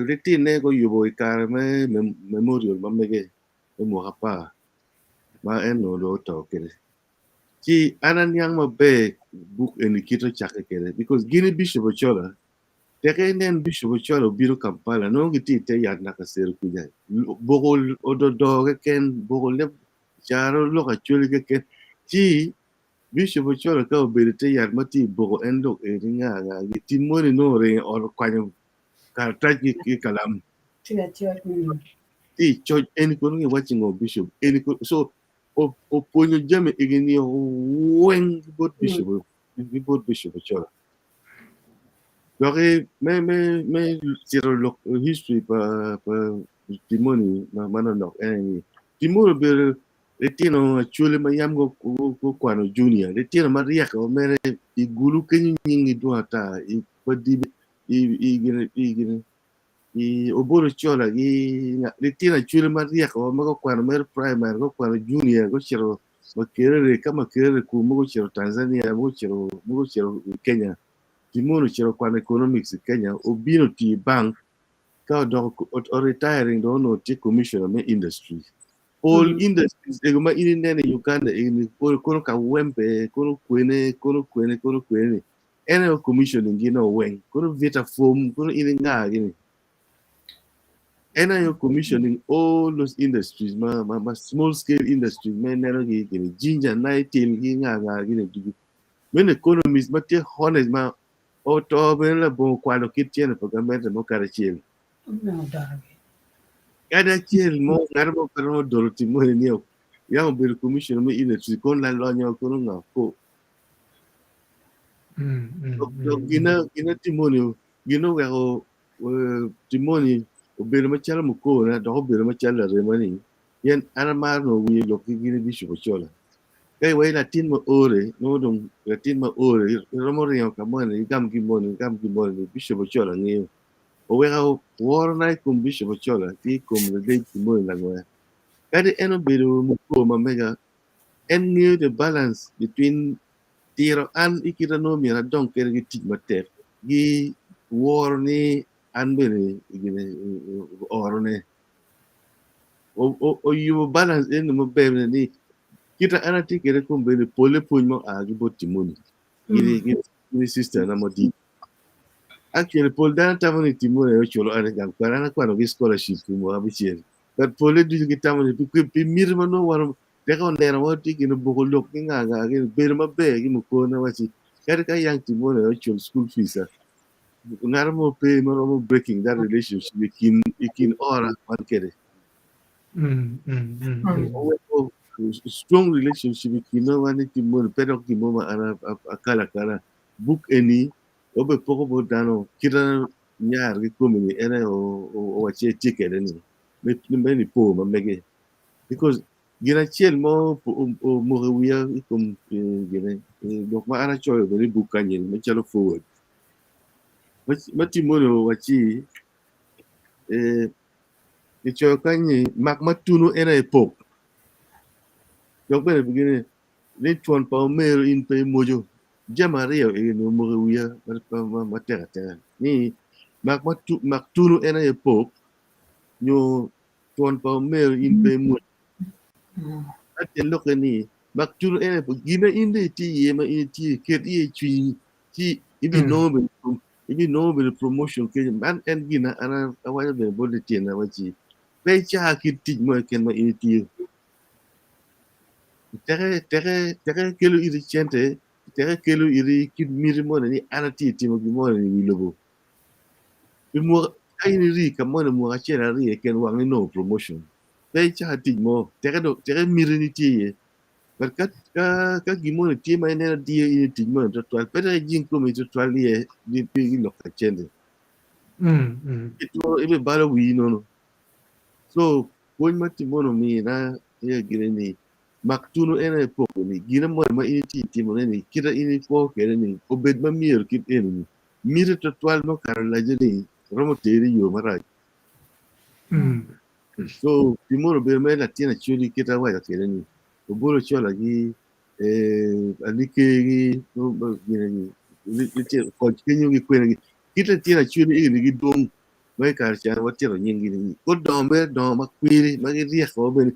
litine guyubo i kare me memorial ma mege me mwaka apar ma en onongo dong oto kwede. Ci an aniang maber buk eni kite ocakke kwede because gin Bishop Ochola teke inen Bishop Ochola obino Kampala nongo gitye i te yat Nakasero kuca boko ododo keken boko leb caro lok Acholi keken ci Bishop Ochola ka obedo i te yat ma tye i boko en lok eni nga nga gi tim moni nongo oringo i ot okwanyo karatac ki kalam tye i coc eni kono giwacci ngo Bishop eni kono so opwonyo jami egi-ni weng ki bot Bishop ki bot Bishop Ochola. Doki me me me cito lok history pa pa Timoni ma manonok ene ni Timoni obedo litino Acholi ma yam gukwano junior litino maryek mere i Gulu kenyo nyinggi dwong ata i Padibe i i i i Obolo Cola gi litino Acholi maryek ma gukwano mere primary gukwano junior gucito Makerere ka Makerere kunu mogo ocito Tanzania mogo ocito mogo ocito i Kenya Timoni ocito okwano economics i Kenya obino otiyo i bank ka odoko o retiring dong onongo tye commissioner me industry. Pol industries ego ma in ineno i Uganda eni pol kono Kawempe kono kwene kono kwene kono kwene ni en aye o commissioning gi no weng kono Vita Foam kono in inga gini en aye o commissioning all those industries ma, ma, ma small scale industries ma ineno gi gini Jinja Nitel gi nga nga gini ducu meno economist ma tye honest ma oto bene labongo kwalo kit cene pa gamente mo kadi acel. Kadi acel mo ngat mo pe romo dolo tim moni ni yam obedo commissioner me industry kono lalonyo kono nga ko. Dok gina gina Timoni gin oweko Timoni obedo macalo mukona dok obedo macalo larema ni pien an amaro nongo winyo lok ki gin Bishop Ochola. Ka iwaco latin ma ore nongo dong latin ma ore iromo ringo ka moni igam gin moni igam gin moni Bishop Ochola ngeyo. Oweko worona i kom Bishop Ochola ki i kom Ladit Timoni Langwea. Kadi en obedo muko ma mega en ngeyo the balance between tiro an i kite nongo myero adong kwede ki tic matek gi woro ni an bene gine orone. Oyubo balance eni maber bene ni kita an atye kwede kombeddi pole pwony ma oa ki bot Timoni gini sister na madit. Actually pol dano tamo ni Timoni aye oculo an i gang kwan an akwano ki scholarship pi mwaka abicel but pole ducu gitamo ni pi miti ma nongo wan teke oneno wa tye gin oboko lok ki nga nga gini bedo maber ki mukone waci kadi ka yang Timoni aye ocul school fees a ngat mo pe ma romo breaking that relationship i kin i kin ora wan kede. Oweko strong relationship i kine wan ki Timoni pe dok gin mo ma an akalo akala. Buk eni obe poko bot dano kita nyar ki kome ni en aye owacci etye kede ni me nipo ma mege because gin acel mo omoko i wiya i kom gine lok ma an acoyo bene i buk kany eni macalo forward ma Timoni owacci kicoyo kany ni mak ma tunu en aye pok dok bene gine ni twon pa omeru in pe imwoco jami aryo eni omoko i wiya matek ateka ni mak tunu en aye pok nyo twon pa omeru in pe imwoco. Ka tyen lokke ni, mak culo en aye gin ma in dong itye iye ma in itye, ket iye cwinyi, ci ibinongo bene ibinongo bene promotion kenyo. Man en gin ma an awaco bene bot litino awacci, pe ica kit tic mo keken ma in itiyo. Teke teke teke kelo iti cente, teke kelo iti kit miti moni ni an atye timo gin moni i wi lobo. Pi mwaka ka in iri ka moni mwaka acel aryo keken wang inongo promotion. Pe icako tic mo teke dong teke miti ni tye iye. But ka ka ka gin moni tye ma ineno diyo in i tic moni twatwal pe dok ijing komi twatwal iye ni pi lok pa cente. Itwero ibibalo wii nono. So pwony ma Timon omina tye gine ni mak tunu en aye poko ni gine moni ma in itye timone ni kita in ikwo kwede ni obed ma myero kit eni ni miti twatwal me okato laco ni romo teri i yo marac. So Timon obedo mere latin acoli kit awaco kwede ni obolo cola gi alikegi koc kenyo ki kwene gi kit latin acoli eni gidwong ma i kare ca watito nyinggi ni gudongo mere dongo ma kwiri ma giryeko bene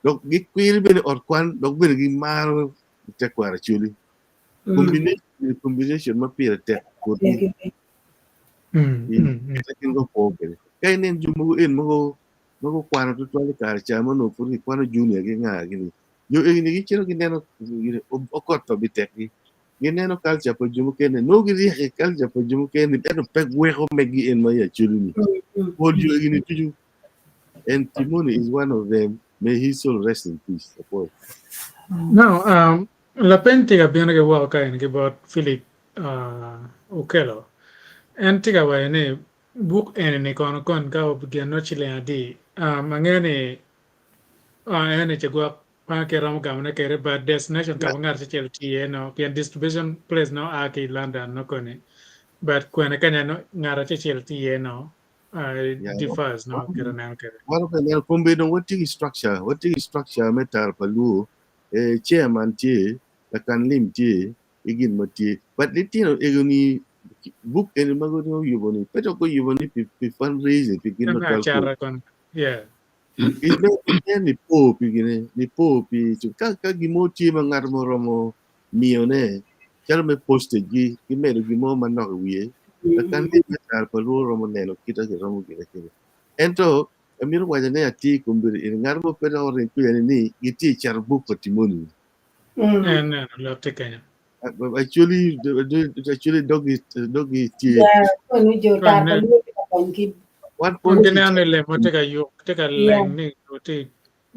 dok gikwiri bene i ot kwan dok bene gimaro tekwaro acoli. Combination combination ma pire tek botgi i gin gukwo kwede. Ka inen jo mogo eni mogo ma gukwano tutwal i kare ca ma onongo pud gikwano junior ki nga gini jo eni gicito gineno okot pa bitekgi gineno culture pa jo mukene nongo giryek i culture pa jo mukene ento pe gweko megi en ma i Acholi ni pol jo eni ducu and Timoni is one of them may his soul rest in peace apwoyo. Now, lapeny tye ka bino ki woko ka eni ki bot Philip Okello. En tye ka waco ni buk eni ni kono kon ka gin nongo ciling adi? Angeyo ni en ni cegwok Ma kiromo gamone kwede but destination ka ma ngat acel tye iye no pien distribution place no a ki i London no koni but kwene kanya no ngat acel tye iye no differs no kit aneno kwede. Wan ka neno kombeddi dong watye ki structure, watye ki structure me tara pa luo, chairman tye, lakan lim tye ki gin ma tye but litino ego ni buk eni ma guyubo ni pe dok guyubo ni pi fundraising pi gin ma twal. Yeah. En nipo pi gine, nipo pi ka ka gin mo tye ma ngat mo romo miyone calo me postage gi gimedo gin mo manok i wiye lakan lim me kare pa luo romo neno kita giromo gine kede. Ento amito waco ne atir i kom bedo eni ngat mo pe dok oring kwica ni ni gitye i cato buk pa Timoni. En neno lok tye kenyo. Actually, actually dog dog tye. Yeah, kono jo tar pa luo tye ka kony ki Wan Kun pwod gineno ni lemo tye ka yuk, tye ka leng ni tye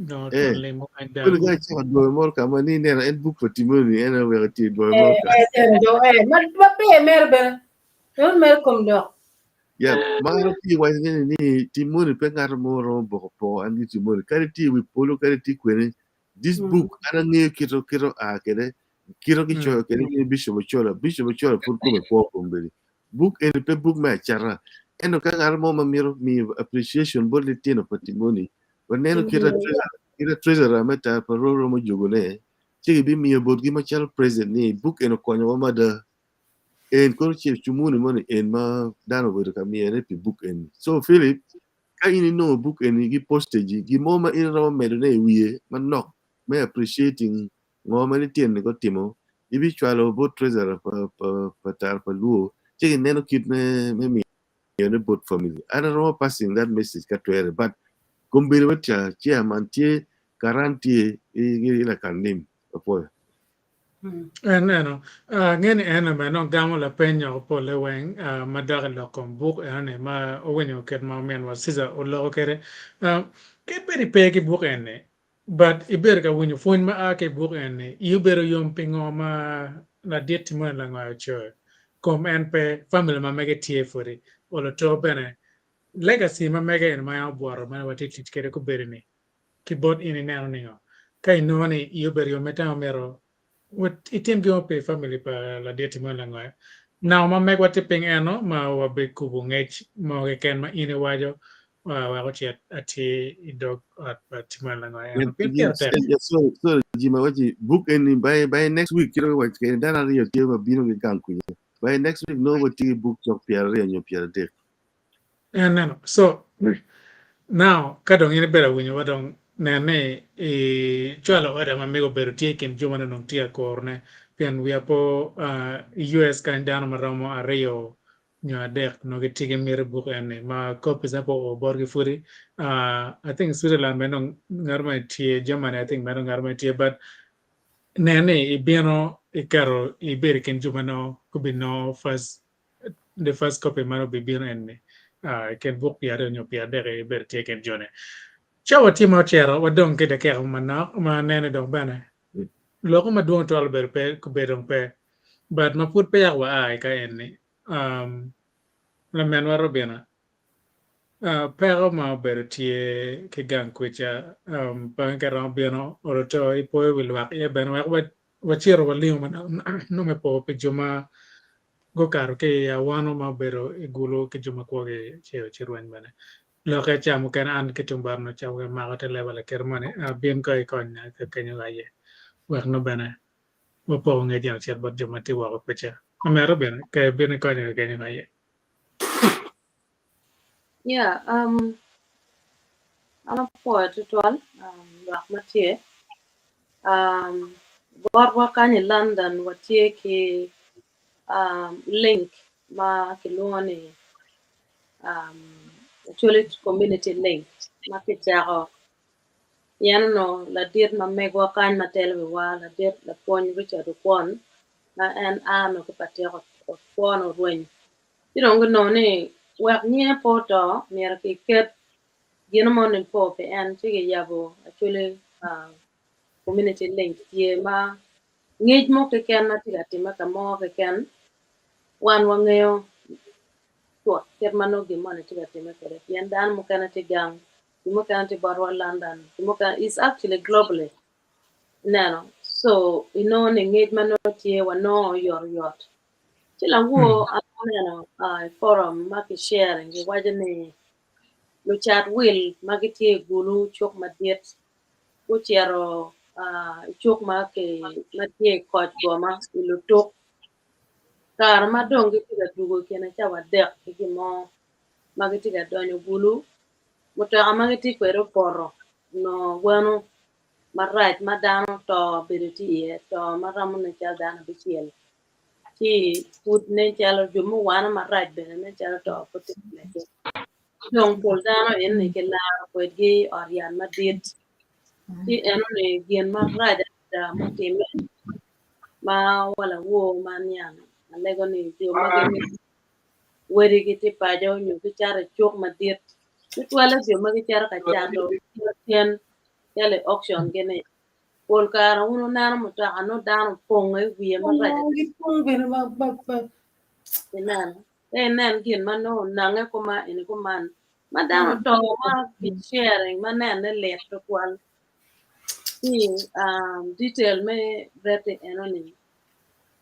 no Eh. lemo kany Pwod dano. ka icako dwoyo moro ka ma ni ineno en buk pa Timoni en aye oweko tye dwoyo moro ka. Eh, eh, do, eh, ma ma ber mere bene. Meno mere kom lok. Yeah, maro tye waco ni ni Timoni pe ngat mo romo boko poko an ki Timoni. Kadi tye i wi polo, kadi tye kwene. This book an angeyo kite kite oa kwede, kite kicoyo kwede ki Bishop Ochola. Bishop Ochola pud kome kwo kombeddi. Buk eni pe buk me acata. Ento ka ngat mo ma mito miyo appreciation bot litino pa Timoni, waneno kite kite treasurer me tar pa Roro romo jogone, ci gibimiyo botgi macalo present ni buk eni okonyowa mada. En kono ce cumuni moni en ma dano obedo ka miyone pi buk eni. So Philip, ka in inongo buk eni gi postage, gin mo ma in iromo medone i wiye manok me appreciating ngo ma litino-ni gutimo, ibicwalo bot treasurer pa, pa, pa tar pa Luo ci gineno kit me, me miyone bot family. An aromo passing that message ka twere, but kombeddi wa ca chairman tye, karan tye i lakan lim. Apwoyo. En eno, ange ni en bene dong gamo lapeny woko polle weng ma dok i lok kom buk enoni ma owinyo kit ma ominwa Caesar oloko kwede. Kit bed ipe ki buk eni, but ibedo ka winyo pwony ma a ki i buk eni, iyi obedo yom pingo ma ladit Timoni Langoya ocoyo? Kom en pe, family ma mege tye pwodi, olo to bene legacy ma mege eni ma en obwoto ma watye tic kwede kubedi-ni ki bot in ineno ningo? Ka inongo ni iyi obedo yom itamo myero itim gin mo pi family pa ladit Timoni Langoya, namo ma megwa tye piny eno ma wabikubo ngec mo keken ma in iwaco wek ocit atir i dog ot pa Timoni Langoya eno pien pire tek. Sorry Jim awaci book eni by next week kit ma iwaco kwede dano aryo tye ma bino ki gang kwija by next week nongo watye ki book cok pyeraryo nyo pyeraadek. En neno. So now ka dong in ibedo awinyo wa dong. Nen ni icwalo order ma mego obedo tye i kin jo ma nongo tye ka kurone pien wiya po i US kany dano ma romo aryo nyo adek nongo gitye ki miti buk eni ma copies ne pe oo botgi pudi. I think Switzerland bene dong ngat mo tye, Germany I think bene ngat mo tye but nen ni ibino iketo ibedo i kin jo ma nongo gubinongo first the first copy ma obibino eni i kin buk pyeraryo nyo pyeradek ibedo tye i kin joni. Cawa tye ma ocito wadong ki dakika manok ma aneno dong bene loko madwong twal obedo pe obedo dong pe but ma pud peya wa i ka eni laminwa Robina peko ma obedo tye ki gang kwica bange ka romo bino olo to ipoyo wi lwak iye bene wek wacito walingo manok nongo me po pi jo ma gukato ki i awano ma obedo i gulu ki jo ma kwogi ce rweny bene. Lokke ca mukene an ki tung bot onongo ca mukene mako te leba lakite moni bin kong ikonya ka kenyo aye wek nongo bene wapoko ngec en ocit bot jo ma tye woko kwica. Omera bene ka ibino ikonya ka kenyo aye. Yeah, um, an apwoyo tutwal um, lwak ma tye. Um, botwa kany i London watye ki um, link ma kilwongo ni um, Acholi Community Link ma kicako pien onongo ladit ma megwa kany ma telo wiwa ladit lapwony Richard Okwon ma en a nongo ki Patik Okwon orweny Ci dong ginongo ni wek nyinge pe oto, myero kiket gino mo nipo pi en ci kiyabo Acholi Community Link tye ma ngec mo keken ma tye ka timme ka mo keken wan wangeyo cut kit ma nongo gin moni tye ka timme kwede pien dano mukene tye gang, jo mukene tye botwa London, jo mukene it's actually globally ineno so inongo ni ngec ma nongo tye wanongo oyotoyot. Ci lawor an aneno i forum ma ki sharing giwaco ni lucat wil ma gitye i gulu cuk madit gucito i cuk ma tye i koc boma i lutuk kare ma dong gitye ka dwogo i kine cawa adek ki gin mo ma gitye ka donyo gulu mutoka ma gitye kwede opoto onongo weno marac ma dano to bedo tye iye to ma romo nen calo dano abicel ci pud nen calo jo muwane marac bene nen calo to pud tye ka medde. Dong pol dano eni kilaro kwedgi i ot yat madit ci enoni gin marac adada mutimme ma wa lawor ma niang alego ni jo ma gimito wadigi tye paco nyo gicato i cuk madit tutwalle jo ma gicito ka cato cen calo i auction gini pol kare wun wuneno mutoka nongo dano opong i wiye marac Gipong bene ma ma ma ineno ka inen gin ma nongo onange kuma eni kuman ma dano oto ma ki sharing ma nene lit tutwal ci detail me reti enoni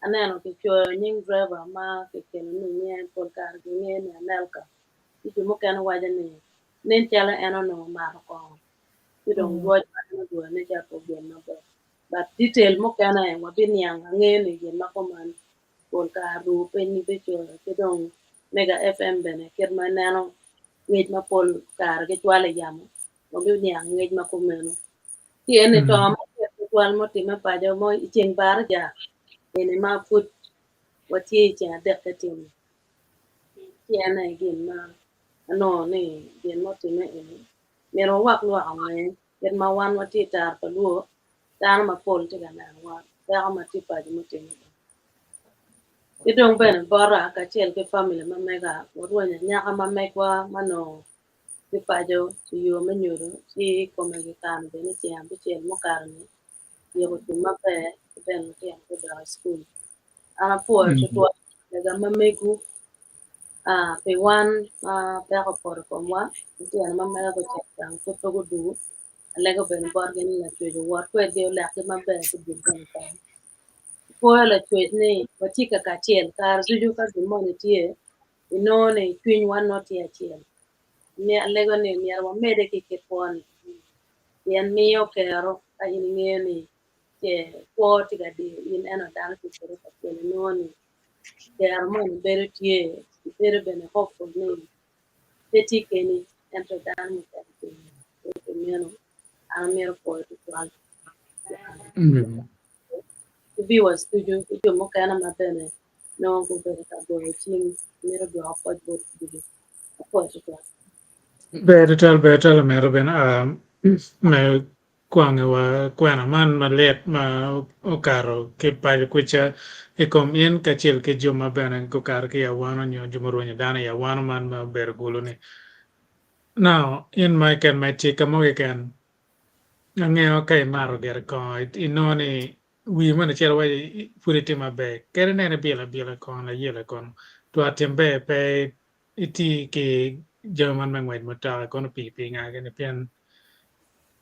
aneno kicoyo nying driver ma kikelo ni nyinge pol kare kingeyo ni Anelka ci jo mukene waco ni nen calo en onongo omato kongo ci dong dwoc ma en odwoyo nen calo pe ogem maber but detail mukene wabiniang angeyo ni gin ma kuman pol kare ruu piny bicoyo ki dong Mega FM bene kit ma ineno ngec mapol kare gicwalo i yamo wabiniang ngec ma kumeno. Ci eni to ma tek tutwal mutimme paco mo i ceng baraja eni ma pud watye i ceng adekke tye-ni. Ci en aye gin ma anongo ni gin mutimme eni myero wawak lwak onge kit ma wan watye i tara pa lwor dano mapol tye ka nenowa peko ma tye paco mutimme eni. Ki dong bene bota kacel ki family ma mega warwenyo anyaka ma megwa ma nongo ki paco i yo me nyodo ci kome kikano bene i ceng abicel mukato-ni yiko ocung maber ki bene lutino gudok i cukul. An apwoyo tutwal lega ma mego pi wan ma peko opoto i komwa lutino ma mega gucito gang pud pe gudwogo alego bene botgi ni Lacwec owot kwedgi olekgi maber gudwog bene paco. Apwoyo Lacwec ni watye kakacel kare ducu ka gin moni tye inongo ni cwinywa nongo tye acel. Alego ni myero wamedde ki kit kwo-ni pien miyo kero ka in ingeyo ni ce kwo tye ka diyo in ento dano tye kwede kacel inongo ni kero moni bedo tye ibedo bene hopeful ni pe tye keni ento dano mukene tye pi meno. An amito pwoyo tutwal. Ki viewers ducu ki jo mukene ma bene nongo gubedo ka goyo cim amito dwoko pwoc botgi ducu. Apwoyo tutwal. Ber tutwal, ber tutwal omera bene me kwangi wa kwena man malit ma okato ki paco kwica i kom in kacel ki jo ma bene gukato ki i awano nyo jo murwenyo dano i awano man ma obedo gulu-ni. Now, in Michael ma itye ka mo keken, angeyo ka imato gire kongo inongo ni wii moni cito iwaci pud itye maber kadi ineno ibilo abila kongo layela kono twak tim ber pe iti ki jami man me ngwec mutoka kono pii pii nga gini pien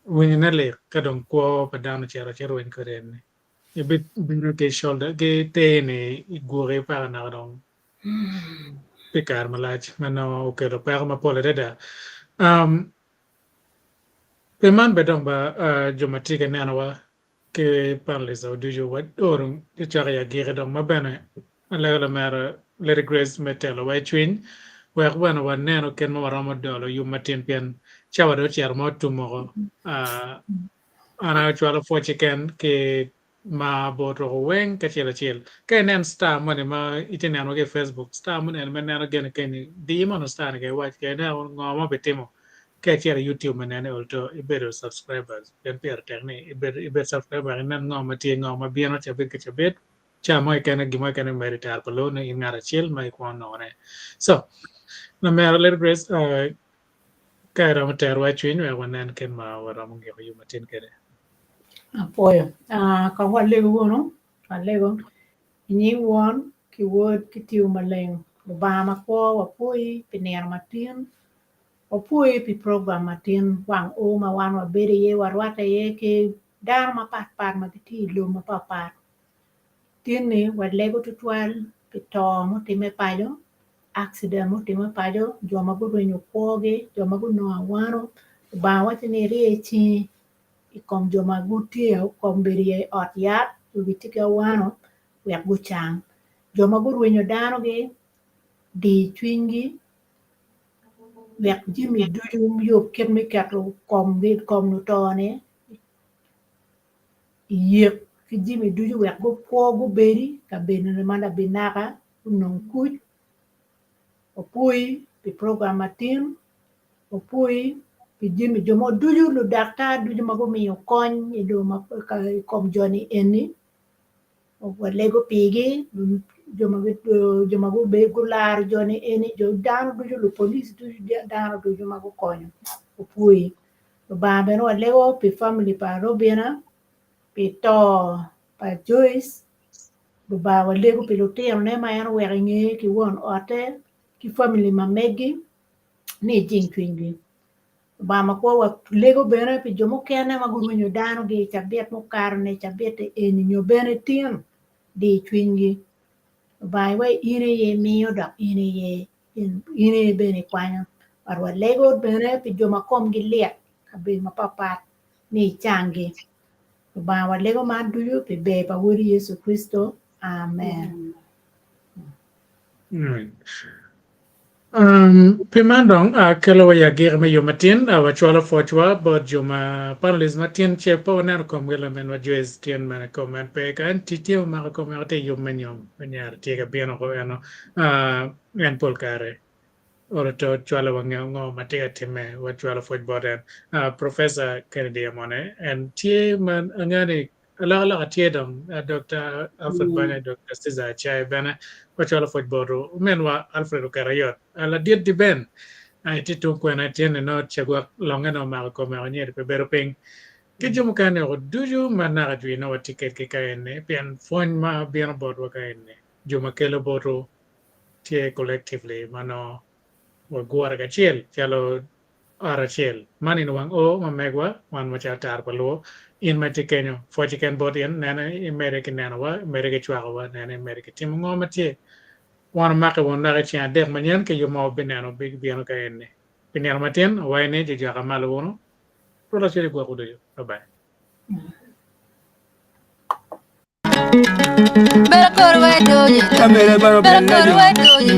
winyone lik ka dong kwo pa dano ocito ci rweny kwede eni ibibedo ki shoulder ki ter-ni igwoki paka naka dong pi kare malac ma nongo okelo peko mapol adada. Um, pi man bene dong ba uh, jo ma tye ka nenowa ki panelists wa ducu wadoro cok i agiki dong ma bene alego lamera Lady Grace me telo wa i cwiny wek bene waneno kit ma waromo dolo yub matin pien cawa dong ocito ma otum woko. Uh, an acwalo pwoc keken ki ma bot roko weng kacel acel. Ka inen star moni ma itye neno ki i Facebook, star moni eni me neno gene kenyi, dii mono star ni ka iwac ka ineno ngo ma obitimo. Ka icito i YouTube me nene olto ibedo subscribers pien pire tek ni ibed ibed subscriber wek inen ngo ma tye ngo ma bino cabit ki cabit. Ca mo keken gin mo keken imedo i tero pa loo ni in ngat acel ma ikwongo nongone. So, lamera Lady Grace, uh, ka iromo terowa i cwiny wek wanen kit ma waromo ngiko yub matin kwede. Apwoyo. Ah, kong walego wunu, walego. I nying Won, ki Wod, ki Tipo Maleng, Lubanga makwo, wapwoyi pi nino matin, wapwoyi pi program matin, wang o ma wan wabedo iye, warwatte iye ki dano mapatpat ma gitye i lobo mapatpat. Tin-ni walego tutwal pi to mutimme paco, accident mutimme paco, jo ma gurwenyo kwogi, jo ma gunongo awano, Lubanga waco ni irye cingi i kom jo ma gutye kombeddi i ot yat nyo gitye ki awano wek gucang. Jo ma gurwenyo danogi di cwinygi wek jami ducu yub kit me keto komgi kom luto-ni i yik ki jami ducu wek gukwo gubedi kabedo ma labinaka gunong kuc. Wapwoyi pi program matin, wapwoyi pi jami jo mo ducu ludaktar ducu ma gumiyo kony i lobo ma i kom joni eni walego pigi jo ma gularo joni eni dano ducu lupolic ducu dano ducu ma gukonyo wapwoyi. Lubanga bene walego pi family pa Robina pi to pa Joyce Lubanga walego pi lutinone ma en oweko i ngeye ki won otte ki family ma megi ni ijing cwinygi. Lubanga makwo walego bene pi jo mukene ma gurwenyo danogi i cabit mukato-ni, cabit eni nyo bene tin di cwinygi. Lubanga iwek in aye imiyo dok in aye in aye bene ikwanyo. But walego bene pi jo ma komgi lit kabedo mapatpat ni icanggi. Lubanga walego man ducu pi ber pa Wodi Yecu Kricito. Amen. Um, pi man dong uh, kelo wa i agiki me yo matin uh, wacwalo pwocwa bot jo ma panelists ma tyen ce pe waneno komgi laminwa Joyce tyen mene kom en pe ka en tic tye omako kome tye i yub me nyom me nyare tye ka bino ko eno uh, en pol kare olo to cwalo wa ngeyo ngo ma tye ka timme wacwalo pwoc bot en uh, Professor Kennedy Amone en tye ma angeyo ni Alokaloka tye dong, Dokta Alfred Banya, Dokta Cesar Acaye bene wacwalo pwoc botwu. Ominwa Alfred Okerayot, ladit di Ben, itye tung kwena ityene nongo cegwok longe nongo omako kome woko nyeri pe bedo piny. Ki jo mukene woko ducu ma naka jwi nongo watye kedgi ka eni pien pwony ma bino botwa ka eni jo ma kelo botwu tye collectively ma nongo wagure kacel calo Ot acel. Man in wang oo ma megwa, wan macalo tara pa luo. In ma itye kenyo, pwoc keken bot in, nene imede ki nenowa, imede ki cwakowa, nene imede ki timo ngo ma tye. Wan omake wun dok i ceng adek manyen ki yub ma wabineno bibino ka eni. Pi nino matin, awayi ni jojoka malo wunu. Rwot acel igwokwu ducu. Bye bye. Bedo kor wa doyi. Bedo kor wa doyi.